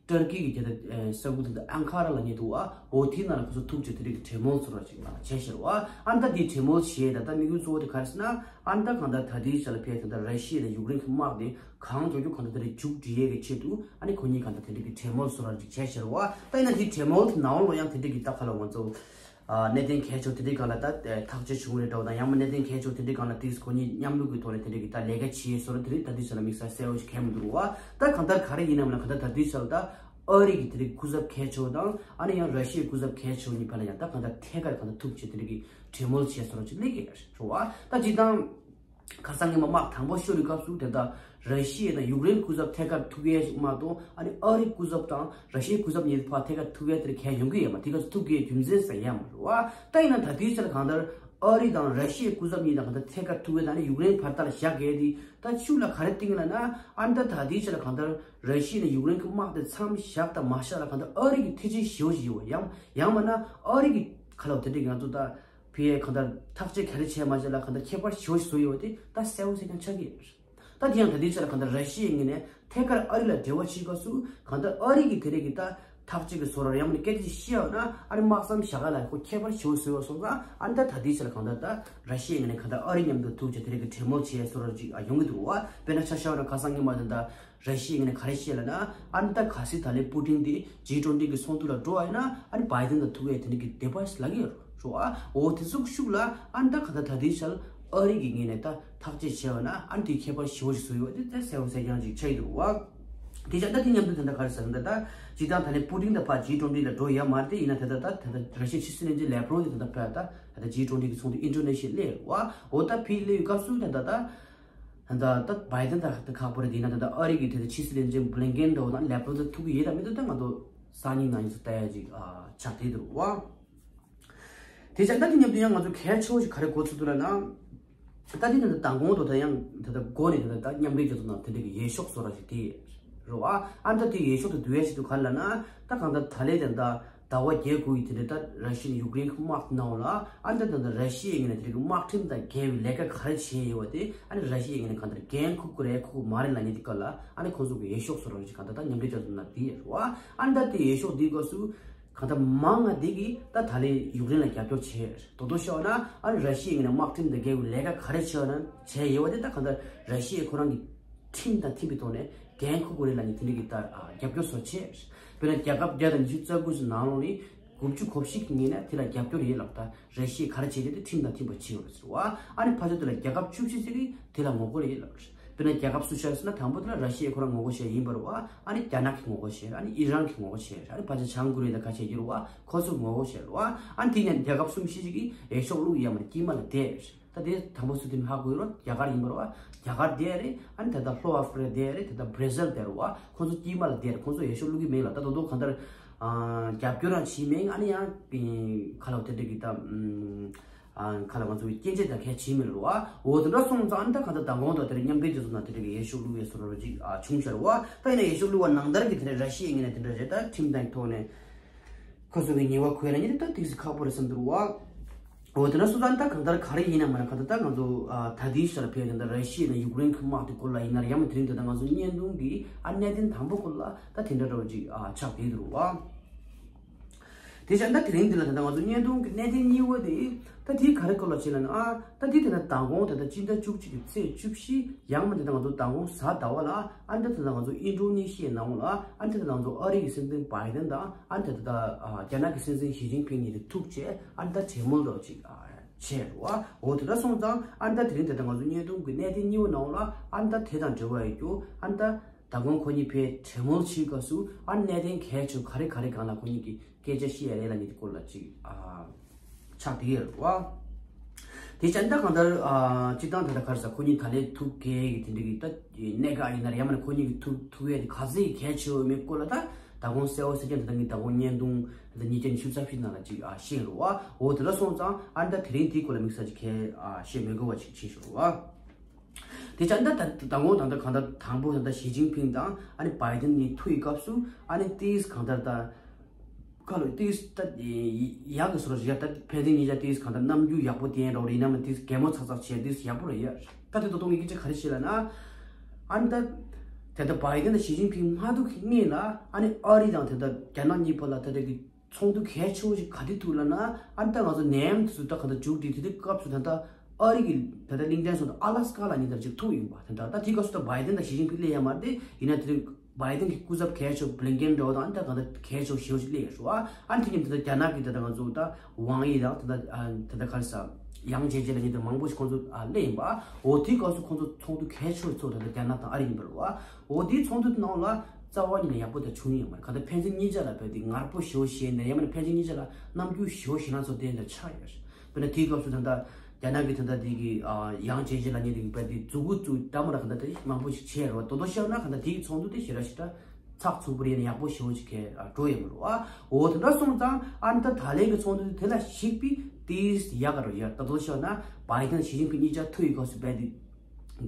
ཏུར་ཀི་གི་དེ་ད་ས་ཁུལ་དེ་ད་ཨན་ཁ་ར་ལབ་མཁན་འདུག་བ། འོ་དེའི་ནང་ལ་ཁོ་ཚོ་ཐུག་བྱས་དེ་འདྲ་གི་གྲོས་མོལ་ཚོ་ར་ཅིག་བྱས་ཤར་བ། ཨ་ནི་ད་དེའི་གྲོས་མོལ་བྱས་ད་ལྟ་དམིགས་ཡུལ་གཙོ་བོ་དེ་ག་རེ་ཟེར་ན། ཨ་ནི་ད་གང་ལྟར་ད་ལྟའི་ཆ་ལ་ཕེབས་ད་ལྟ་ར་ཤི་ཡ་དང་ཡུཀ་རེན་གྱི་དམག་དེ་གང་མགྱོགས་མགྱོགས་གང་ལྟར་དེ་འདྲ་མཇུག་སྒྲིལ་ཡས་ཀྱི་ཆེད་དུ་ཨ་ནི་ཁོ་གཉིས་གང་ལྟར་དེ་འདྲ་གི་གྲོས་མོལ་བཟོ་འདྲ་ཅིག་བྱས་ཤར་བ། ད་ཡིན་ན་དེའི་གྲོས་མོལ་དེ་ནང་ལོགས་ཡང་དེ་འདྲ་གི་ད་ག་ལ་ང་ཚོ་ཨ་གནད་དོན་གལ་ཆེ་བ་དེ་འདྲའི་སྒང་ལ་ད་ཐག་གཅོད་བྱུང་རེད་འདྲ་བ་དང་ཡང་མིན་གནད་དོན་གལ་ཆེ་བ་དེ་འདྲའི་སྒང་ལ་དེ་ཁོ་གཉིས་མཉམ་ལུགས་ཀྱི་ཐོག་ནས་དེ་འདྲ་གི་ད་ལས་ཀ་བྱས་བཟོ་འདྲ་དེ་འདྲ་ད་ལྟའི་ཆ་ལ་དམིགས་བསལ་གསལ་བོ་ཞིག་གང་མི་འདུག་བ། ད་གང་ལྟར་ག་རེ་ཡིན་ནམ་ན་གང་ལྟར་ད་ལྟའི་ཆ་ལ་ད་ཨ་རི་གི་དེ་འདྲའི་སྐུ་ཚབ་གལ་ཆེ་བ་དང་ཨ་ནི་ཡང་ར་ཤི་ཡའི་སྐུ་ཚབ་གལ་ཆེ་བ་གཉིས་བར་ལ་ཡང་ད་གང་ལྟར་ཐད་ཀར་གང་ལྟར་ཐུག་བྱས་དེ་འདྲ་གི་གྲོས་མོལ་བྱས་བཟོ་འདྲ་ཅིག་སླེབས་ཀྱི་རེད་བ། ད་སྤྱིར་བཏང་ཁ་སང་ཉི་མ་དམག་དང་པོ་ཤོར་བའི་སྐབས་སུ་དེ་ལྟར་ར་ཤི་ཡ་དང་ཡུཀ་རེན་སྐུ་ཚབ་ཐད་ཀར་ཐུག་ཡས་ཤིག་མ་གཏོགས་ཨ་ནི་ཨ་རི་སྐུ་ཚབ་དང་ར་ཤི་ཡའི་སྐུ་ཚབ་གཉིས་ཕར་ཐད་ཀར་ཐུག་ཡས་དེར་གལ་ཡོང་གི་ཡོད་མ་དེ་ག་ཚོད་ཐུག་གི་ཡོད་རྒྱུ་མཚན་ཟེར་ཡ་མ་རེད་བ། ད་ཡིན་ན་ད་ལྟའི་ཆར་གང་ལྟར་ཨ་རི་དང་ར་ཤི་ཡའི་སྐུ་ཚབ་གཉིས་དང་གང་ལྟར་ཐད་ཀར་ཐུག་ཡས་དང་ཨ་ནི་ཡུཀ་རེན་བར་ཐག་ལ་བཞག་གས་དེ་ད་ཤུགས་ལ་ག་རེ་བཏིང་ལ་ན་ཨ་ནི་ད་ད་ལྟའི་ཆར་གང་ལྟར་ར་ཤི་ཡ་ནས་ཡུཀ་རེན་གྱི་དམག་དེ་མཚམས་བཞག་དང་མ་བཞག་ལ་གང་ལྟར་ཨ་རི་གི་ཐེ་ཇུས་ཞེ་པོ་ཞིག་ཡོད་བ། ཡང་ཡང་མིན་ན་ཨ་རི་གི་ཁ་ལོ་དེ་འདྲ་ང་ཚོ་ད། ཕི་ཡས་གང་ལྟར་ཐག་གཅོད་ག་རེ་བྱས་མ་བྱས་ལ་གང་ལྟར་ཁྱད་པར་ཞེ་པོ་ཞིག་བཟོ་ཡོད་དེ་ད་གསལ་པོ་གསལ་རྐྱང་ཆགས་ཀྱི་ཡོད། ད་དེ་ཡང་ད་ལྟའི་ཆ་ལ་གང་ལྟར་ར་ཤི་ཡའི་ངོས་ནས་ཐད་ཀར་ཨ་རི་ལ་འབྲེལ་བ་བྱེད་སྐབས་སུ་གང་ལྟར་ཨ་རི་གི་དེ་རིགས་ཀྱི་ད་ ཐག་གཅོད་ཀྱི་བཟོ་འདྲ་ཡང་མིན་སྐད་ཆ་བཤད་ཡོད་ན་ཨ་ནི་དམག་མཚམས་བཞག་ག་ལ་ཁོ་ཁྱད་པར་ཞེ་པོ་བཟོས་པ་སོང་ཙང་ཨ་ནི་ད་ད་ལྟའི་ཆ་ལ་གང་ལྟར་ད་ར་ཤི་ཡའི་ངོས་ནས་གང་ལྟར་ཨ་རི་མཉམ་དུ་ཐུག་བྱས་དེ་རིགས་ཀྱི་གྲོས་མོལ་བྱས་བཟོ་འདྲ་ཅིག་ཡོང་གི་འདུག་བ། དཔེར་ན་ཆ་བཞག་ན་ཁ་སང་ཉི་མ་ད་ལྟ་ར་ཤི་ཡའི་ངོས་ནས་ག་རེ་བཤད་ལབ་ན་ཨ་ནི་ད་གལ་སྲིད་ད་ལན་པུ་ཏིན་དེ་ཇི་ཊུ་ཝེན་ཊི་གི་ཚོགས་འདུ་ལ་འགྲོ་བ་ཡིན་ན་ཨ་ནི་བྷའི་ཌེན་དང་ཐུག་ཡས་དེ་འདྲ་གི་དེ་པ་ལབ་ཀྱི་ཡོད་རེད་བ། འོ་དེ་ཚོ་ཤུགས་ལ་ཨ་ནི་ད་གང་ལྟར་ད་ལྟའི་ཆ་ལ་ཨ་རི་གི་ངོས་ནས་ད་ཐག་གཅོད་བྱས་པ་ན་ཨ་ནི་དེའི་ཁྱད་པར་ཞེ་པོ་ཞིག་བཟོ་ཡོད་དེ་ད་གསལ་པོ་གསལ་རྐྱང་ཅིག་ཆགས་ཀྱི་འདུག་བ། དེ་བྱས་ད་དེ་མཉམ་དུ་ད་ལྟ་ག་རེ་ཟེར་ན་ད་ད་སྤྱིར་བཏང་ད་ལན་པུ་ཏིན་ད་ཕར་ཇི་ཊུ་ཝེན་ཊི་ལ་འགྲོ་ཡ་མ་རེད་དེ་ཡིན་ན་ད་ལྟ་ད་ད་ལྟ་ར་ཤི་ཡའི་ཕྱི་སྲིད་བློན་ཆེན་ལེབ་རོབ་དེ་ད་ལྟ་ཕར་ད་ད་ལྟ་ཇི་ཊུ་ཝེན་ཊི་གི་ཚོགས་འདུ་ཨིན་ཌོ་ནེ་ཤི་ཡ་སླེབས་བ། འོ་ད་ཕར་སླེབས་པའི་སྐབས་སུ་ད་ད་ད་ད་ད་བྷའི་ཌེན་ད་ད་ཁག་པོ་རེད་དེ་ཡིན་ན་ད་ད་ཨ་རི་གི་དེ་ད་ཕྱི་སྲིད་བློན་ཆེན་བྷི་ལིན་ཀེན་འདྲ་བོ་དང་ལེབ་རོབ་ད་ཐུག་གི་ཡོད་དང་མི་འདུག་ད་ང་ཚོ་སང་ཉིན་གནངས་ཉིན་ཚོ་ལྟ་ཡ་ཅིག་ཨ་ཆགས་བསྡད་འདུག་བ། དེ་བྱས་ད་དེ་མཉམ་དུ་ཡང་ང་ཚོ་གལ་ཆེ་བོ་ཞིག་ག་རེ་གོ་ཚུལ་འདུག་ལབ་ན། ད་དེ་ནི་མདང་དགོང་དུ་ད་ཡང་ད་ལྟ་འགོ་ནས་ད་ལྟ་མཉམ་འབྲེལ་རྒྱལ་ཚོགས་ནང་དེ་འདྲ་གི་འོས་ཤོག་བཟོ་ར་ཞིག་དེ་རེད་བ། ཨ་ནི་ད་དེ་འོས་ཤོག་དེ་བསྡུ་ཡ་ཞིག་ཏུ་ག་རེ་ལབ་ན་ད་གང་ལྟར་ད་ལས་ད་ལྟ་ཟླ་བ་བརྒྱད་དགུ་ཡི་དེ་འདྲ་ད་ར་ཤི་ཡ་ཡུཀ་རེན་གྱི་དམག་དེ་ནང་ལ་ཨ་ནི་ད་ད་ལྟ་ར་ཤི་ཡའི་ངོས་ནས་དེ་འདྲ་གི་དམག་ཁྲིམས་དང་འགལ་བའི་ལས་ཀ་ག་རེ་བྱས་ཡོད་བ་དེ་ཨ་ནི་ར་ཤི་ཡའི་ངོས་ནས་གང་ལྟར་འགན་འཁུར་དགོས་རེད་འཁུར་དགོས་མ་རེད་ལབ་མཁན་དེ་སྐོར་ལ་ཨ་ནི་ཁོང་ཚོ་གི་འོས་ཤོག་བཟོ་ར་ཞིག་གང་ལྟར་ད་མཉམ་འབྲེལ་རྒྱལ་ཚོགས་ནང་དེ་རེད་བ། ཨ་ནི་ད་དེ་འོས་ཤོག་དེའི་སྐབས་སུ། གང་ལྟར་མང་ང་དེ་གིས་ད་ད་ལན་ཡུཀ་རེན་ལ་རྒྱབ་སྐྱོར་བྱས། དོ་དོ་ཤོད་ན་ཨ་ར་ཤི་ཡའི་ངོས་ནས་དམག་ཁྲིམས་དང་འགལ་བའི་ལས་ཀ་ག་རེ་བྱས་ན་བྱས་ཡོད་བ་དེ་ད་གང་ལྟར་ར་ཤི་ཡས་ཁོ་རང་གི་ཁྲིམས་དང་མཐུན་པའི་ཐོག་ནས་འགན་འཁུར་དགོས་རེད་ལབ་ནས་དེ་འདྲ་གི་ད་རྒྱབ་སྐྱོར་སོགས་བྱས། དཔེར་ན་རྒྱལ་ཁབ་བརྒྱ་དང་ཉི་ཤུ་རྩ་དགུ་ཞིག་ནང་ལོགས་ནས་དགུ་བཅུ་གོ་བཞི་གི་ངོས་ནས་དེ་ལ་རྒྱབ་སྐྱོར་ཡོད་ལབ་ད། ར་ཤི་ཡས་ག་རེ་བྱས་ཏེ་དེ་ཁྲིམས་དང་མཐུན་པ་བྱས་ཡོད་རེད་ཟེར་བ། ཨ་ནི་ཕལ་ཆེར་དེ་ལ་རྒྱལ་ཁབ་བཅུ་བཞི་ཙམ་གྱིས་དེ་ལ་ངོ་རྒོལ་ཡོད་ལབ་རེད། དཔེར་ན་རྒྱལ་ཁབ་སུ་ཤར་ཟེར་ན་དང་པོ་དེ་ལ་ར་ཤི་ཡས་ཁོ་རང་ངོ་རྒོལ་བྱས་ཡིན་པ་རེད་བ། ཨ་ནི་རྒྱ་ནག་གིས་ངོ་རྒོལ་བྱས། ཨ་ནི་ཨི་རན་གྱིས་ངོ་རྒོལ་བྱས། ཨ་ནི་ཕལ་ཆེར་བྱང་ཀོ་རི་ཡ་དང་ཁ་ཤས་ཡོད་རེད་བ། ཁོ་ཚོས་ངོ་རྒོལ་བྱས་རེད་བ། ཨ་ནི་དེ་ནས་རྒྱལ་ཁབ་གསུམ་བཞི་ཅིག་གིས་འོས་ཤོག་བླུགས་ཡ་མ་རེད། དཀྱིལ་མ་ལ་བསྡད་རེད། ད་དེ་དང་པོ་སུ་དེ་ཧ་གོ་ཡོད་རེད། རྒྱ་གར་ཡིན་པ་རེད་བ། རྒྱ་གར་བསྡད་རེད། ཨ་ནི་ད་ལྟ་ལྷོ་ཨ་ཧྥི་རི་ཀ་བསྡད་རེད། ད་ལྟ་བྷར་ཛིལ་བསྡད་རེད་བ། ཁོ་ཚོ་དཀྱིལ་མ་ལ་བསྡད་རེད། ཁོ་ཚོ་འོས་ཤོག་བླུགས་ཀྱི་མེད་ལ། ད་དོ་དོ་གང་ལྟར་ཨ་རྒྱབ་སྐྱོར་རང་བྱས་མེད། ཨ་ནི་ཡང་ཨ་ཁ་ལོ་དེ་འདྲ་གི་ད་ཨ་ཁ་ལོ་ང་ཚོ་སྐྱོན་བརྗོད་དང་གལ་ཆེ་མེད་རེད་བ། འོ་དེ་འདྲ་སོང་ཙང་ཨ་ནི་ད་གང་ལྟར་མདང་དགོང་དང་དེ་རིང་མཉམ་འབྲེལ་རྒྱལ་ཚོགས་ནང་དེ་འདྲ་གི་འོས་ཤོག་བླུགས་ཡས་བཟོ་འདྲ་ཅིག་ཨ་བྱུང་ཤར་བ། ད་ཡིན་ན་འོས་ཤོག་བླུགས་པ་ནང་ལྟར་གི་དེ་འདྲ་ར་ཤི་ཡའི་ངོས་ནས་དེ་འདྲ་རེད། ད་ཁྲིམས་དང་ཐོག་ནས། ཁོ་ཚོ་གི་ཉེས་པ་འཁུར་ཡ་ལ་ཉེས་ད་ཏིག་ཙི་ཁག་པོ་རེད་བསམ་འདུག་བ། འོ་དེ་འདྲ་སོང་ཙང་ད་གང་ལྟར་ག་རེ་ཡིན་ན་མ་རེད། གང་ལྟར་ད་ང་ཚོ་ཨ་ད་ལྟའི་ཆར་ཕེབས་དེ་འདྲ་ར་ཤི་ཡ་ནས་ཡུཀ་རེན་གྱི་དམག་དེ་སྐོར་ལ་ཡིན་ན་རེད། ཡང་མིན་དེ་རིང་དེ་ད་ང་ཚོ་བརྙན་ཐུང་གི་ཨ་གནད་དོན་དང་པོ་སྐོར་ལ་ད་དེ་འདྲ་འདྲ་བོ་ཅིག་ཨ་ཆགས་བསྡད་འདུག་བ། དེ་བྱས་ད་དེ་རིང་འདི་ལ་ད་ལྟ་ང་ཚོ་བརྙན་ཐུང་གི་གནད་དོན་གཉིས་པ་དེ་ད་དེ་ག་རེ་སྐོར་ལ་བྱས་ལབ་ན་ཨ་ད་དེ་དེ་ད་མདང་དགོང་ད་ལྟ་སྤྱི་ཟླ་བཅུ་གཅིག་གི་ཚེས་བཅུ་བཞི། ཡང་མིན་དེ་ད་ང་ཚོ་མདང་དགོང་གཟའ་ཟླ་བ་ལ་ཨ་ད་ད་ང་ཚོ་ཨིན་ཌོ་ནེ་ཤི་ཡའི་ནང་ལ་ཨ་ད་ད་ང་ཚོ་ཨ་རི་གི་སྲིད་འཛིན་བྷའི་ཌེན་དང་ཨ་ད་ད་རྒྱ་ནག་གི་སྲིད་འཛིན་ཞི་ཅིན་ཕིང་གཉིས་དེ་ཐུག་བྱས་ཨ་ད་གྲོས་མོལ་འདྲ་བོ་ཅིག་བྱས་རེད་བ། འོ་དེ་འདྲ་སོང་ཙང་ཨ་ད་དེ་རིང་དེ་ད་ང་ཚོ་བརྙན་ཐུང་གི་གནད་དོན་གཉིས་པ་ནང་ལ་ཨ་ད་དེ་དང་འབྲེལ་བ་ཡོད་རྒྱུ་ཨ་ད། ད་དགོང་ཁོ་གཉིས་ཕར་གྲོས་མོལ་བྱེད་སྐབས་སུ་ཨ་གནད་དོན་གལ་ཆེ་ག་རེ་ག་རེ་སྒང་ལ་ཁོ་གཉིས་ཀྱིས་སྐད་ཆ་བཤད་ཡ་རེད་ལབ་མཁན་དེ་སྐོར་ལ་ཅིག་ཨ་ཆགས་བསྡད་ཡོད་རེད་བ། དེ་བྱས་ད་གང་ལྟར་ཨ་སྤྱིར་བཏང་ད་ལྟ་ག་རེ་ཟེར་ཁོ་གཉིས་ད་ལན་ཐུག་གི་དེ་འདྲ་གི་ད་གནད་འགག་ཡིན་ན་རེད། ཡང་མིན་ན་ཁོ་གཉིས་ཀྱི་ཐུག་ཐུག་ཡས་དེ་ག་ཚོད་གལ་ཆེ་བ་མིན་སྐོར་ལ་ད་ད་དགོང་གསལ་བོ་གསལ་རྐྱང་ད་ལྟ་ངས་ད་དགོང་བརྙན་ཐུང་ད་ལྟ་ཉིས་བརྒྱ་ཉི་ཤུ་རྩ་བཞི་ནང་ལ་ཅིག་ཨ་བཤད་ཡོད་རེད་བ། འོ་དེ་འདྲ་སོང་ཙང་ཨ་ད་དེ་རིང་དེའི་སྐོར་ལ་དམིགས་བསལ་ཅིག་གལ་ཨ་བཤད་མི་དགོས་པ་ཅིག་བྱས་ཤོག་རེད་བ། དེ་ཙང་ད་ད་དང་པོ་ད་ལྟ་གང་ལྟར་དང་པོ་ད་ལྟ་ཞི་ཅིན་ཕིང་དང་ཨ་ནི་བྷའི་ཌེན་གཉིས་ཐུག་ཡི་སྐབས་སུ་ཨ་ནི་ཏིས་གང་ལྟར་ད་ཁ་ལོ་ཏིས་ད་ཡག་གི་སོ་ར་ཞིག་ད་ཕན་ཚུན་གཉིས་ཆ་ཏིས་གང་ལྟར་རྣམ་འགྱུར་ཡག་པོ་བསྟན་རོགས་རེད། ཡིན་ན་མིན་ཏིས་གད་མོ་ཚག་ཚག་བྱས་ཏིས་ཡག་པོ་རེད་ཡ། ད་དེ་ཏོག་ཏོག་ངས་སྐད་ཆ་ག་རེ་བཤད་ལབ་ན་ཨ་ནི་ད་དེ་ད་བྷའི་ཌེན་དང་ཞི་ཅིན་ཕིང་མ་ཐུག་གི་སྔོན་ལ་ཨ་ནི་ཨ་རི་དང་དེ་ད་རྒྱ་ནག་གཉིས་བར་ལ་ད་དེ་གི་ཚོགས་འདུ་གལ་ཆེ་བོ་ཞིག་ག་དུས་ཐུག་ལབ་ན་ཨ་ནི་ད་ང་ཚོ་ནེམ་དུ་ད་གང་ལྟར་མཇུག་སྒྲིལ་དེ་དུས་སྐབས་སུ་ད་ལྟ་ཨ་རི་གི་ད་ལྟ་གླིང་ཕྲན་སོགས་ད་ཨ་ལ་སི་ཀ་ལ་ཉིན་ལྟར་ཅིག་ཐུག་ཡིན་པ། ད་ལྟ་ད་དེའི་སྐབས་སུ་ད་བྷའི་ཌེན་དང་ཞི་ཅིན་ཕིང་སླེབས་ཡ་མ་རེད། དེ་ཡིན་ན་དེ་དུས་བྷའི་ཌེན་གྱི་སྐུ་ཚབ་གལ་ཆེ་བོ་བྷི་ལིན་ཀེན་འདྲ་བོ་དང་ཨ་ནི་ད་གང་ལྟར་གལ་ཆེ་བོ་ཞེ་པོ་ཅིག་སླེབས་ཡོད་རེད་བ། ཨ་ནི་དེ་ཉིན་ད་ལྟ་རྒྱ་ནག་གི་ད་ལྟ་ང་ཚོ་ད་ཝང་ཡི་དང་ད་ལྟ་ཨ་ད་ལྟ་ག་རེ་ཟེར་ཡང་ཇེ་ཇེ་ལབ་མཁན་དེ་མང་པོ་ཞིག་ཁོང་ཚོ་ཨ་སླེབས་ཡིན་པ། འོ་དེའི་སྐབས་སུ་ཁོང་ཚོ་ཚོགས་འདུ་གལ་ཆེ་བོ་ཚོགས་ད་ལྟ་རྒྱ་ནག་དང་ཨ་རི་ཡིན་པ་རེད་བ། འོ་དེའི་ཚོགས་འདུ་དེ་ནང་ལ་རྩ་བ་ཉིད་ནས་ཡག་པོ་དེ་བྱུང་ཡོད་མ་རེད། གང་ལྟར་ཕན་ཚུན་གཉིས་ཆ་ལ་བས་དེ་ངར་པོ་ཞེ་པོ་བྱས་ནས་ཡང་མིན་ན་ཕན་ཚུན་གཉིས་ཆ་ལ་རྣམ་འགྱུར་ཞེ་པོ་ཞེ་དྲག་ཚོ་དེ་འདྲ་ཆགས་ཡོད་རེད། དཔེར་ན་དེའི་སྐབས་སུ་ད་ལྟ་རྒྱ་ནག་གི་ད་ལྟ་དེ་གི་ཨ་ཡང་ཇེ་ཇེ་ལབ་མཁན་དེ་གི་བས་དེ་མཛུབ་གུ་བཙུགས་འདྲ་མོ་ར་གང་ལྟར་དེ་མང་པོ་ཞིག་བྱས་རེད་བ། དོ་དོ་བཤད་ན་གང་ལྟར་དེ་གི་ཚོགས་འདུ་དེ་ཞེ་དྲག་ཞེ་དྲག་ཚགས་ཚུད་པོ་རེད་ཡང་ཡག་པོ་ཞེ་པོ་ཅིག་གས་འགྲོ་ཡོད་མ་རེད་བ། འོ་དེ་འདྲ་སོང་ཙང་ཨ་ནི་ད་ད་ལན་གྱི་ཚོགས་འདུ་དེ་ལ་གཞིགས་པའི་ཏིས་ཡག་ག་རོ་ཡ། ད་དོ་ཤོད་ན་བྷའི་ཌེན་ཞི་ཅིན་ཕིང་གཉིས་ཆ་ཐུག་ཡི་སྐབས་སུ་བས་དེ་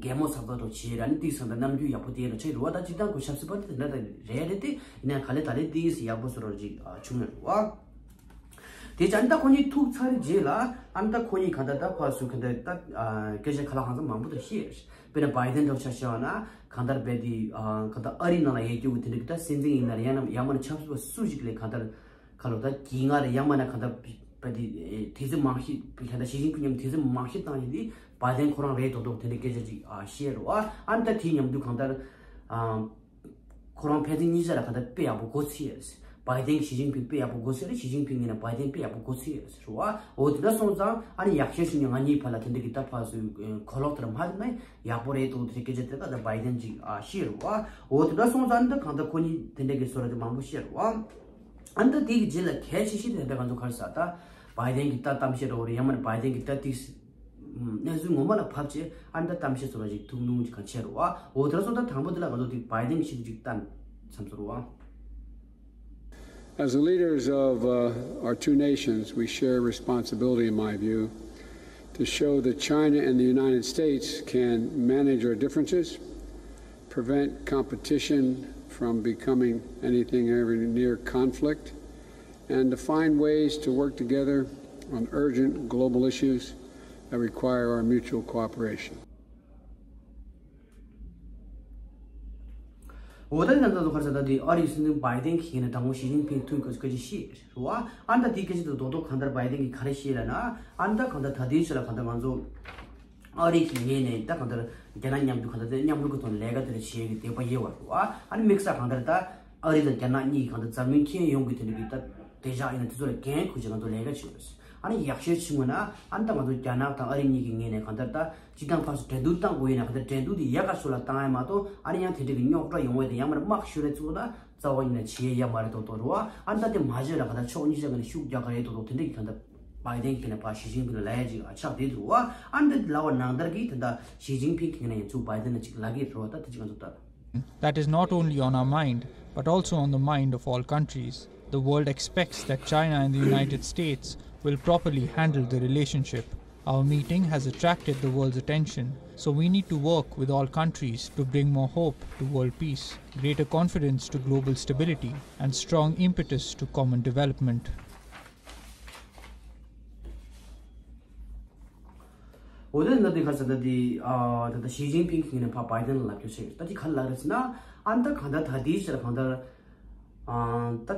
གད་མོ་ཚག་ཚག་འགྲོ་བྱེད་ར་ནི་ཏིས་ཚང་ད་རྣམ་འགྱུར་ཡག་པོ་དེ་ར་ཆེ་རུ་བ། ད་ཅི་ད་གོ་ཞབས་སི་པ་དེ་འདྲ་ད་རེད་རེད་དེ་ཡིན་ན་ག་ལེ་ད་ལན་ཏིས་ཡག་པོ་སོ་རོ་ཅིག་བྱུང་ཡོད་རེད་བ། དེ་བྱས་ཨ་ནི་ད་ཁོ་གཉིས་ཐུག་ཚར་རྗེས་ལ་ཨ་ནི་ད་ཁོ་གཉིས་གང་ལྟར་ད་ཕར་ཚུར་གང་ལྟར་ད་ཨ་སྐད་ཆ་ཁ་ལག་ཧང་སང་མང་པོ་ད་བཤད་ཡོད་རེད། དཔེར་ན་བྷའི་ཌེན་འདྲ་བོ་ཆ་བཞག་ན་གང་ལྟར་རྦད་དེ་ཨ་གང་ལྟར་ཨ་རིའི་ནང་ལ་ཡོད་རྒྱུ་དེ་འདྲ་གི་ད་སྲིད་འཛིན་ཡིན་ན་རེད། ཡང་ན་ཡང་མིན་ན་ཆབ་སྲིད་པ་སུ་ཞིག་ལས་གང་ལྟར་ཁ་ལོ་ད་གྱི་ང་རེད། ཡང་མིན་ན་གང་ལྟར་རྦད་དེ་དེ་ཚོ་མང་ཤོས་གང་ལྟར་ཞི་ཅིན་ཕིང་མཉམ་དེ་ཚོ་མང་ཤོས་བཏང་ཡོད་དེ་བྷའི་ཌེན་ཁོ་རང་རེད་མདོག་མདོག་དེ་འདྲ་སྐད་ཆ་ཅིག་ཨ་བཤད་རེད་བ། ཨ་ནི་ད་དེའི་མཉམ་དུ་གང་ལྟར་ཨ། ཁོ་རང་ཕན་ཚུན་གཉིས་ཆ་ལ་གང་ལྟར་དཔེ་ཡག་པོ་གོ་ཚོད་ཡོད་རེད། བྷའི་ཌེན་གྱིས་ཞི་ཅིན་ཕིང་དཔེ་ཡག་པོ་གོ་ཚོད་རེད། ཞི་ཅིན་ཕིང་ཡིན་ན་བྷའི་ཌེན་དཔེ་ཡག་པོ་གོ་ཚོད་ཡོད་རེད་བ། འོ་དེ་འདྲ་སོང་ཙང་ཨ་ནི་ཡག་ཤོས་ཤིག་ནི་ང་གཉིས་བར་ལ་དེ་འདྲ་གི་ད་ཕར་ཚུར་གོ་ལོག་དེར་མ་ཐུབ་ན་ཡག་པོ་རེད་འདུག་དེ་སྐད་ཆ་དེ་ད་ད་བྷའི་ཌེན་གྱིས་ཨ་བཤད་རེད་བ། འོ་དེ་འདྲ་སོང་ཙང་ཨ་ནི་ད་གང་ལྟར་ཁོ་གཉིས་དེ་འདྲ་གི་བཟོ་འདྲ་དེ་མང་པོ་བཤད་རེད་བ། ཨ་ནི་ད་དེ་གི་རྗེས་ལ་གལ་ཆེ་ཤོས་དེ་ད་ང་ཚོ་ག་རེ་ཟེར་ད་བྷའི་ཌེན་གྱི་ད་གཏམ་བཤད་འདྲ་བོ་རེད། ཡང་མིན་ན་བྷའི་ཌེན་གྱི་ད་ཏིག་གནས་ཚུལ་ངོ་མ་ལ་ཕབ་བྱས་ཨ་ནི་ད་གཏམ་བཤད་བཟོ་འདྲ་ཞིག་ཐུག་མྱོང་ཅིག་གང་བྱས་རེད་བ། འོ་དེ་འདྲ་སོང་ཙང་དང་པོ་དེ་ལ་ང་ཚོ་དེ་བྷའི་ཌེན་གྱི་ཆེད་དུ་ཅིག་བཏང་བསམ་སོང་རེད་བ། As the leaders of uh, our two nations, we share responsibility, in my view, to show that China and the United States can manage our differences, prevent competition from becoming anything ever near conflict, and to find ways to work together on urgent global issues that require our mutual cooperation. འོ་ད་ནི་ད་ལྟ་ག་རེ་ཟེར་ད་དེ་ཨ་རིའི་སྲིད་འཛིན་བྷའི་ཌེན་གྱིས་ཡིན་ན་དང་པོ་ཞི་ཅིན་ཕིང་ཐུག་གི་སྐད་ཆ་བཤད་རེད་བ། ཨ་ནི་ད་དེའི་སྐད་ཆ་དེ་རྡོག་རྡོག་གང་ལྟར་བྷའི་ཌེན་གྱིས་ག་རེ་བཤད་ལབ་ན་ཨ་ནི་ད་གང་ལྟར་ད་ལྟའི་ཆ་ལ་གང་ལྟར་ང་ཚོ་ཨ་རི་གི་ངོས་ནས་ད་གང་ལྟར་རྒྱ་ནག་མཉམ་དུ་གང་ལྟར་དེ་མཉམ་རུབ་ཀྱི་ཐོག་ནས་ལས་ཀ་དེ་འདྲ་བྱེད་ཡག་གི་འདོད་པ་ཡོད་པ་རེད་བ། ཨ་ནི་དམིགས་བསལ་གང་ལྟར་ད་ཨ་རི་དང་རྒྱ་ནག་གཉིས་ཀྱིས་གང་ལྟར་འཛམ་གླིང་ཁྱོན་ཡོངས་ཀྱི་དེ་འདྲ་གི་ད་བདེ་འཇགས་ཡིན་ན་དེ་ཚོ་ལ་འགན་འཁུར་བྱས་ང་ཚོ་ལས་ཀ་བྱེད་དགོས། ཨ་ནི་ཡག་ཤོས་བྱུང་བ་ན་ཨ་ནི་ད་ང་ཚོ་རྒྱ་ནག་དང་ཨ་རི་གཉིས་ཀྱི་ངོས་ནས་གང་ལྟར་ད་སྤྱིར་བཏང་ཕར་ཚུར་འགྲན་བསྡུར་བཏང་དགོས་ཡིན་ན་གང་ལྟར་འགྲན་བསྡུར་དེ་ཡག་ག་ཚོད་ལ་བཏང་ཡ་མ་གཏོགས་ཨ་ནི་ཡང་དེ་འདྲ་གི་རྙོག་དྲ་ཡོང་བ་དེ་ཡང་མར་དམག་ཤོར་རེ་ཚུགས་ན་རྩ་བ་ཉིད་ནས་བྱེད་ཡ་ཡ་མ་རེད་མདོག་མདོག་རེད་བ། ཨ་ནི་ད་དེ་མ་བྱས་ལ་གང་ལྟར་ཕྱོགས་གཉིས་ཆ་ག་ནས་ཤུགས་རྒྱག་ག་རེད་མདོག་མདོག་དེ་འདྲ་གི་གང་ལྟར་བྷའི་ཌེན་གྱིས་ནས་ཕར་ཞི་ཅིན་ཕིང་ལ་ལབ་ཡ་ཅིག་ཆགས་བསྡད་འདུག་བ། ཨ་ནི་ད་ལབ་པ་ནང་ལྟར་གྱི་ད་ལྟ་ཞི་ཅིན་ཕིང་གིས་ནས་ཡང་ཚུར་བྷའི་ཌེན་ལ་ཅིག་ལབ་ཀྱི་རེད་བ། ད་དེ་ཅིག་ང་ཚོ་ལྟ། That is not only on our mind, but also on the mind of all countries. The world expects that China and the United States will properly handle the relationship. Our meeting has attracted the world's attention, so we need to work with all countries to bring more hope to world peace, greater confidence to global stability, and strong impetus to common development. འོ་དེ་འདི་ག་ཟེར་ད་དེ་ཨ་ད་ད་ཞི་ཅིན་ཕིང་གིས་ནས་ཕར་བྷའི་ཌེན་ལ་ལབ་རྒྱུ་བྱས་ད་དེ་ག་ལབ་རེད་ཟེར་ན་ཨ་ནི་ད་གང་ལྟར་ད་དེའི་ཕྱིར་གང་ལྟར་ཨ་ད་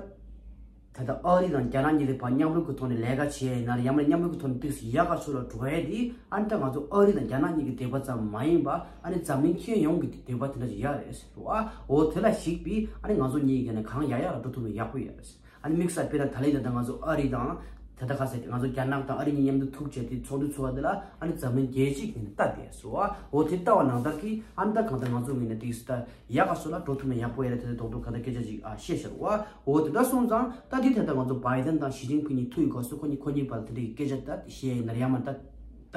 ད་ད་ཨ་རི་དང་རྒྱ་ནག་གཉིས་ལས་ཕར་མཉམ་རུབ་ཀྱི་ཐོག་ནས་ལས་ཀ་བྱས་ཡིན་ན་རེད། ཡང་མིན་ན་མཉམ་རུབ་ཀྱི་ཐོག་ནས་ཏིག་ཙམ་ཡག་ག་ཚོད་ལ་འགྲོ་ཡ་དེ་ཨ་ནི་ད་ང་ཚོ་ཨ་རི་དང་རྒྱ་ནག་གཉིས་ཀྱི་འདོད་པ་ཙམ་མ་ཡིན་པ་ཨ་ནི་འཛམ་གླིང་ཁྱོན་ཡོངས་ཀྱི་འདོད་པ་དེ་འདྲ་ཞིག་ཡག་རེད་ཟེར་བ། འོ་དེ་ལ་གཞིགས་པས་ཨ་ནི་ང་ཚོ་གཉིས་ཀྱི་ནས་གང་ཡག་ཡག་ལ་འགྲོ་ཐུབ་ན་ཡག་པོ་ཡོད་རེད། ཨ་ནི་དམིགས་བསལ་དཔེར་ན་ད་ལན་ད་ལྟ་ང་ཚོ་ཨ་རི་དང་ད་ལྟ་ཁ་གསལ་ང་ཚོ་རྒྱ་ནག་དང་ཨ་རི་གཉིས་མཉམ་དུ་ཐུག་བྱས་ཏེ་ཚོགས་འདུ་ཚོགས་པ་འདི་ལ་ཨ་ནི་འཛམ་གླིང་རྒྱལ་སྤྱིའི་ངོས་ནས་ལྟ་བསྡད་སོ། འོ་དེ་ལྟ་བ་ནང་ལྟར་གྱི་ཨ་ནི་ད་གང་ལྟར་ང་ཚོ་ངོས་ནས་ཏིག་ཙམ་ད་ཡག་ག་སོ་ལ་འགྲོ་ཐུབ་ན་ཡག་པོ་ཡོད་རེད། དེ་འདྲ་རྡོག་རྡོག་གང་ལྟར་སྐད་ཆ་ཅིག་ཨ་བཤད་ཤར་བ། འོ་དེ་འདྲ་སོང་ཙང་ད་དེ་ད་ལྟ་ང་ཚོ་བྷའི་ཌེན་དང་ཞི་ཅིན་ཕིང་གཉིས་ཐུག་ཡོད་ག་སོ་ཁོ་གཉིས་ཁོ་གཉིས་བར་དེ་འདྲ་གི་སྐད་ཆ་ད་བཤད་ཡིན་ན་ཡང་མ་ད་ད་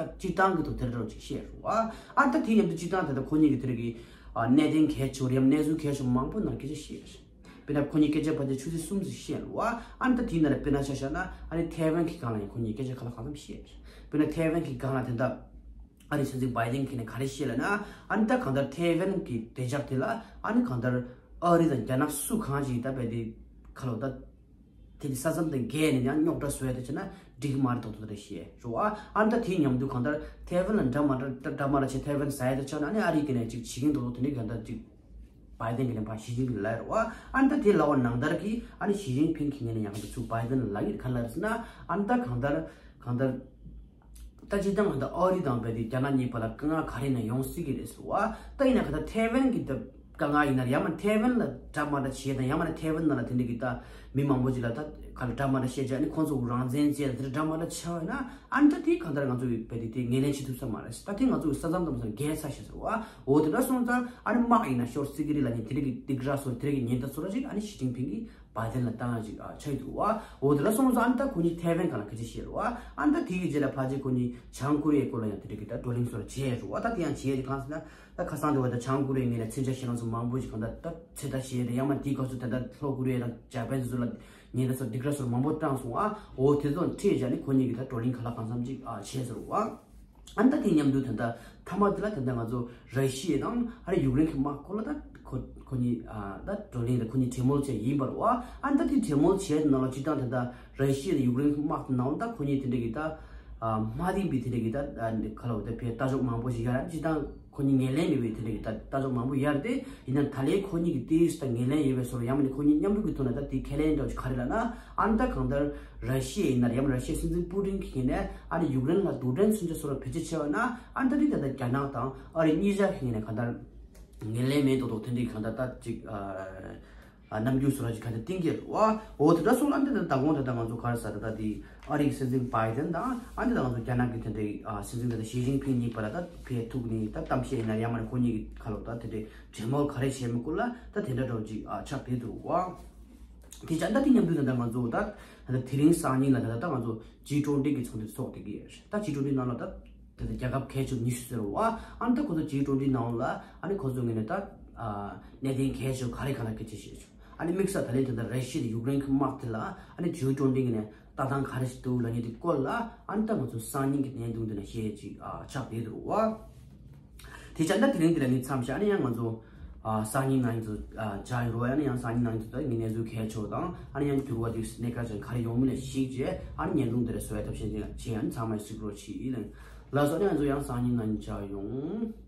སྤྱིར་བཏང་གི་ཐོག་དེ་འདྲ་ཅིག་བཤད་རུ་བ། ཨ་ད་དེ་མཉམ་དུ་སྤྱིར་བཏང་ད་ལྟ་ཁོ་གཉིས་ཀྱི་དེ་འདྲ་གི་ཨ་གནད་དོན་གལ་ཆེ་བ་རེད་ཡང་གནས་ཚུལ་གལ་ཆེ་བ་མང་པོ་ནང་སྐད་ཆ་བཤད་ཡོད་རེད། དཔེར་ན་ཁོ་གཉིས་སྐད་ཆ་བར་དུ་ཆུ་ཚོད་གསུམ་ཙམ་བཤད་ལ། ཨ་ནི་ད་དེའི་ནང་ལ་དཔེར་ན་ཆ་བཞག་ན་ཨ་ནི་ཐའེ་ཝན་གྱི་སྒང་ལ་ཡང་ཁོ་གཉིས་སྐད་ཆ་ག་ལ་གང་འཚམ་བཤད། དཔེར་ན་ཐའེ་ཝན་གྱི་སྒང་ལ་དེ་འདྲ་ཨ་རིའི་སྲིད་འཛིན་བྷའི་ཌེན་གྱིས་ནས་ག་རེ་བཤད་ལབ་ན་ཨ་ནི་ད་གང་ལྟར་ཐའེ་ཝན་གྱི་བདེ་འཇགས་དེ་ལ་ཨ་ནི་གང་ལྟར་ཨ་རི་དང་རྒྱ་ནག་སུ་གང་ཞིག་ད་བས་དེ་ཁ་ལོ་ད་དེ་གི་ས་མཚམས་དེ་བརྒལ་ནས་ཡང་རྙོག་དྲ་བཟོ་ཡ་དེ་བྱས་ན་འགྲིག་གི་མ་རེད་མདོག་མདོག་རེད་བཤད་རོ། ཨ་ནི་ད་དེའི་མཉམ་དུ་གང་ལྟར་ཐའེ་ཝན་ལ་འདྲ་མ་འདྲ་འདྲ་མ་འདྲ་བྱས་ཐའེ་ཝན་ཟ་ཡ་དེ་ཆགས་ན་ཨ་ནི་ཨ་རི་གི་ནས་ཅིག་བྱེད་ཀྱིན་མདོག་མདོག་དེ་འདྲའི་གང་ལྟར་ཅིག་བྷའི་ཌེན་གྱིས་ནས་ཕར་ཞི་ཅིན་ཕིང་ལ་ལབ་རེད་བ། ཨ་ནི་ད་དེ་ལབ་པ་ནང་ལྟར་གྱིས་ཨ་ནི་ཞི་ཅིན་ཕིང་གིས་ནས་ཡང་ང་ཚོ་བྷའི་ཌེན་ལ་ལབ་ཡོད་ག་ལབ་ཟེར་ན། ཨ་ནི་ད་གང་ལྟར་གང་ལྟར་ད་སྤྱིར་བཏང་ང་ཚོ་ཨ་རི་དང་བས་དེ་རྒྱ་ནག་གཉིས་བར་ལ་དཀའ་ངལ་ག་རེ་ཡིན་ན་ཡོང་སྲིད་ཀྱི་རེད་ཟེར་བ། ད་ཡིན་ན་གང་ལྟར་ཐའེ་ཝན་གྱི་ད་དཀའ་ངལ་ཡིན་ན་ཡང་མ་ཐའེ་ཝན་ལ་འདྲ་མ་འདྲ་བྱེད་དང་ཡང་མ་ཐའེ་ཝན་ནང་ལ་དེ་འདྲ་གི་ད་མི་མང་པོ་ཅིག་ལ་ད་ག་ལ་འདྲ་མ་འདྲ་བཤད་བྱས་ཨ་ནི་ཁོང་ཚོ་རང་བཙན་བཅད་དང་དེ་འདྲ་འདྲ་མ་འདྲ་ཆགས་ཡོད་ན། ཨ་ནི་ད་དེ་གང་ལྟར་ང་ཚོ་གི་བས་དེ་དེ་ངོས་ལེན་བྱེད་ཐུབ་ས་མ་རེད། ད་དེ་ང་ཚོ་གི་ས་མཚམས་དང་ས་འགལ་ཚར་ཤག་ཟེར་བ། འོ་དེ་འདྲ་སོང་ཙང་ཨ་ནི་དམག་ཡིན་ན་ཤོར་སྲིད་ཀྱི་རེད་ལབ་མཁན་དེ་འདྲ་གི་སྡིགས་ར་ཚོ་དེ་འདྲ་གི་ཉེན་བརྡ་ཚོ་ར་ཅིག་ཨ་ནི་ཞི་ཅིན་ཕིང་གིས་བྷའི་ཌེན་ལ་བཏང་ཡ་ཅིག་ཨ་ཆགས་ཡོད་འདུག་བ། འོ་དེ་འདྲ་སོང་ཙང་ཨ་ནི་ད་ཁོ་གཉིས་ཐའེ་ཝན་སྒང་ལ་སྐད་ཆ་བཤད་རེད་བ། ཨ་ནི་ད་དེ་གི་རྗེས་ལ་ཕལ་ཆེར་ཁོ་གཉིས་བྱང་ཀོ་རི་ཡའི་སྐོར་ལ་ཡང་དེ་འདྲ་གི་ད་བགྲོ་གླེང་ཚོ་ར་བྱས་རེད་བ། ད་དེ་ཡང་བྱས་ཏེ་གང་ཟེར་ན། ད་ཁ་སང་དེ་བ་ད་བྱང་ཀོ་རི་ཡའི་ངོས་ནས་མཚོན་ཆ་བཞེས་ལམ་སོགས་མང་པོ་ཞིག་གང་ལྟར་ད་ཚོད་ལྟ་བྱས་ཏེ་ཡང་མ་དེའི་སྐབས་སུ་ད་ལྟ་ལྷོ་ཀོ་རི་ཡ་དང་འཇར་པན་ཚོ་ལ་ཉེན་བརྡ་སོགས་སྡིགས་ར་སོགས་མང་པོ་བཏང་སོང་ཨ། འོ་དེ་ཚོ་ཁྲིད་བྱས་ནས་ཁོ་གཉིས་ཀྱིས་ད་བགྲོ་གླེང་ག་ལ་གང་འཚམ་ཅིག་ཨ་བྱས་ཟེར་བ། ཨ་ནི་ད་དེ་མཉམ་དུ་ད་ལྟ་མཐའ་མ་དེ་ལ་ད་ལྟ་ང་ཚོ་ར་ཤི་ཡ་དང་ཨ་རི་ཡུཀ་རེན་གྱི་དམག་སྐོར་ལ་ད་ ཁོ་ཁོ་གཉིས་ཨ་ད་བགྲོ་གླེང་དང་ཁོ་གཉིས་གྲོས་མོལ་བྱས་ཡིན་པ་རེད་བ། ཨ་ད་དེ་གྲོས་མོལ་བྱས་ནང་ལ་སྤྱིར་བཏང་དེ་ད་ར་ཤི་ཡ་དང་ཡུཀ་རེན་དམག་དེ་ནང་ལ་ད་ཁོ་གཉིས་དེ་འདྲ་གི་ད་ཨ་མ་དེ་བི་དེ་འདྲ་གི་ད་ཨ་ཁ་ལོ་ད་ཕའི་ལྟ་ཕྱོགས་མང་པོ་ཞིག་ཡོད་རེད། སྤྱིར་བཏང་ཁོ་གཉིས་ངོས་ལེན་མེད་པའི་དེ་འདྲ་གི་ད་ལྟ་ཕྱོགས་མང་པོ་ཡོད་རེད། དེ་ཡིན་ན་ད་ལན་ཁོ་གཉིས་ཀྱི་དེ་ད་ངོས་ལེན་ཡོད་པའི་བཟོ་འདྲ་ཡང་མིན་ན་ཁོ་གཉིས་མཉམ་རུབ་ཀྱི་ཐོག་ནས་ད་དེ་ཁས་ལེན་འདྲ་བོ་ཞིག་ག་རེ་ལབ་ན། ཨ་ནི་ད་གང་ལྟར་ར་ཤི་ཡ་ཡིན་ན་ཡང་ར་ཤི་ཡའི་སྲིད་འཛིན་པུ་ཏིན་གྱིས་ནས་ཨ་ནི་ཡུཀ་རེན་ལ་རྡུལ་ཕྲན་མཚོན་ཆ་སོགས་ལ་བེད་སྤྱོད་བྱས་པ་ན། ཨ་ནི་ད་དེ་ད་ལྟ་རྒྱ་ནག་དང་ཨ་རི་གཉིས་ཆ་གིས་ནས་གང་ལྟར་ངོས་ལེན་མེད་མདོག་མདོག་དེ་འདྲའི་གང་ལྟར་ད་ཅིག་ཨ་ཨ་རྣམ་འགྱུར་བཟོ་འདྲ་ཅིག་གང་ལྟར་བསྟན་གྱི་རེད་བ། འོ་དེ་འདྲ་སོང་ན་འདི་ད་ད་དགོང་ད་ལྟ་ང་ཚོ་ག་རེ་ཟེར་ད་ད་དེ་ཨ་རིའི་སྲིད་འཛིན་བྷའི་ཌེན་དང་ཨ་འདི་ད་ང་ཚོ་རྒྱ་ནག་གི་དེ་འདྲའི་ཨ་སྲིད་འཛིན་ད་ལྟ་ཞི་ཅིན་ཕིང་གཉིས་བར་ལ་ད་ཕའི་ཐུག་ནས་ད་གཏམ་བཤད་ཡིན་ན་ཡང་མིན་ན་ཁོ་གཉིས་ཀྱི་ཁ་ལོ་ད་དེ་འདྲའི་གྲོས་མོལ་ག་རེ་བྱས་མི་སྐོར་ལ་ད་དེ་འདྲ་འདྲ་བོ་ཅིག་ཨ་ཆགས་བསྡད་འདུག་བ། དེ་ཅང་ད་དེ་མཉམ་དུ་ད་ལྟ་ང་ཚོ་ད་ད་དེ་རིང་སང་ཉིན་ལ་ད་ད་ང་ཚོ་ཇི་ཊུ་ཝེན་ཊི་གི་ཚོགས་འདུ་ཚོགས་བསྡད་ཀྱི་ཡོད་རེད། ད་ཇི་ཊུ་ཝེན་ཊི་ནང་ལ་ད་ད་ད་རྒྱལ་ཁབ་ཁལ་ཆེ་ཉི་ཤུ་ཟེར་བ། ཨ་ནི་ད་ཁོ་ཚོ་ཇི་ཊུ་ཝེན་ཊི་ནང་ལ་ཨ་ནི་ཁོ་ཚོ་ངོས་ནས་ད་ཨ་གནད་དོན་གལ་ཆེ་ག་རེ་ག་ལ་སྐད་ཆ་བཤད་བྱུང་། ཨ་ནི་དམིགས་བསལ་ད་ལན་ད་ལྟ་ར་ཤི་ཡ་དང་ཡུཀ་རེན་གྱི་དམག་དེ་ལ་ཨ་ནི་ཇི་ཊུ་ཝེན་ཊི་ངོས་ནས་ལྟ་སྟངས་ག་རེ་ཞིག་འདུག་ལབ་མཁན་དེ་སྐོར་ལ་ཨ་ནི་ད་ང་ཚོ་སང་ཉིན་གྱི་བརྙན་ཐུང་འདི་ནས་བཤད་ཅིག་ཨ་ཆགས་བསྡད་འདུག་བ། དེ་ཅང་ད་དེ་རིང་འདི་ལ་ནི་མཚམས་བཞག་ཨ་ནི་ཡང་ང་ཚོ་ཨ་སང་ཉིན་ནང་ཚོ་ཨ་བྱ་ཡོད་རོགས། ཨ་ནི་ཡང་སང་ཉིན་ནང་ཚོ་ད་ངའི་གནས་ཚུལ་གལ་ཆེ་བ་དང་ཨ་ནི་ཡང་འགྱུར་བ་དེ་གནད་འགག་ཅན་ག་རེ་ཡོང་མིན་ལ་གཞིགས་བྱས་ཨ་ནི་བརྙན་ཐུང་འདི་ལ་བཟོ་ཡ་ཐབས་ཤེས་ཅིག་བྱེད། ཨ་ནི་ཚང་མས་གཟིགས་རོགས་གྱིས། ལགས་སོ། ཨ་ནི་ང་ཚོ་ཡང་སང་ཉིན་ནང་མཇལ་ཡོང་།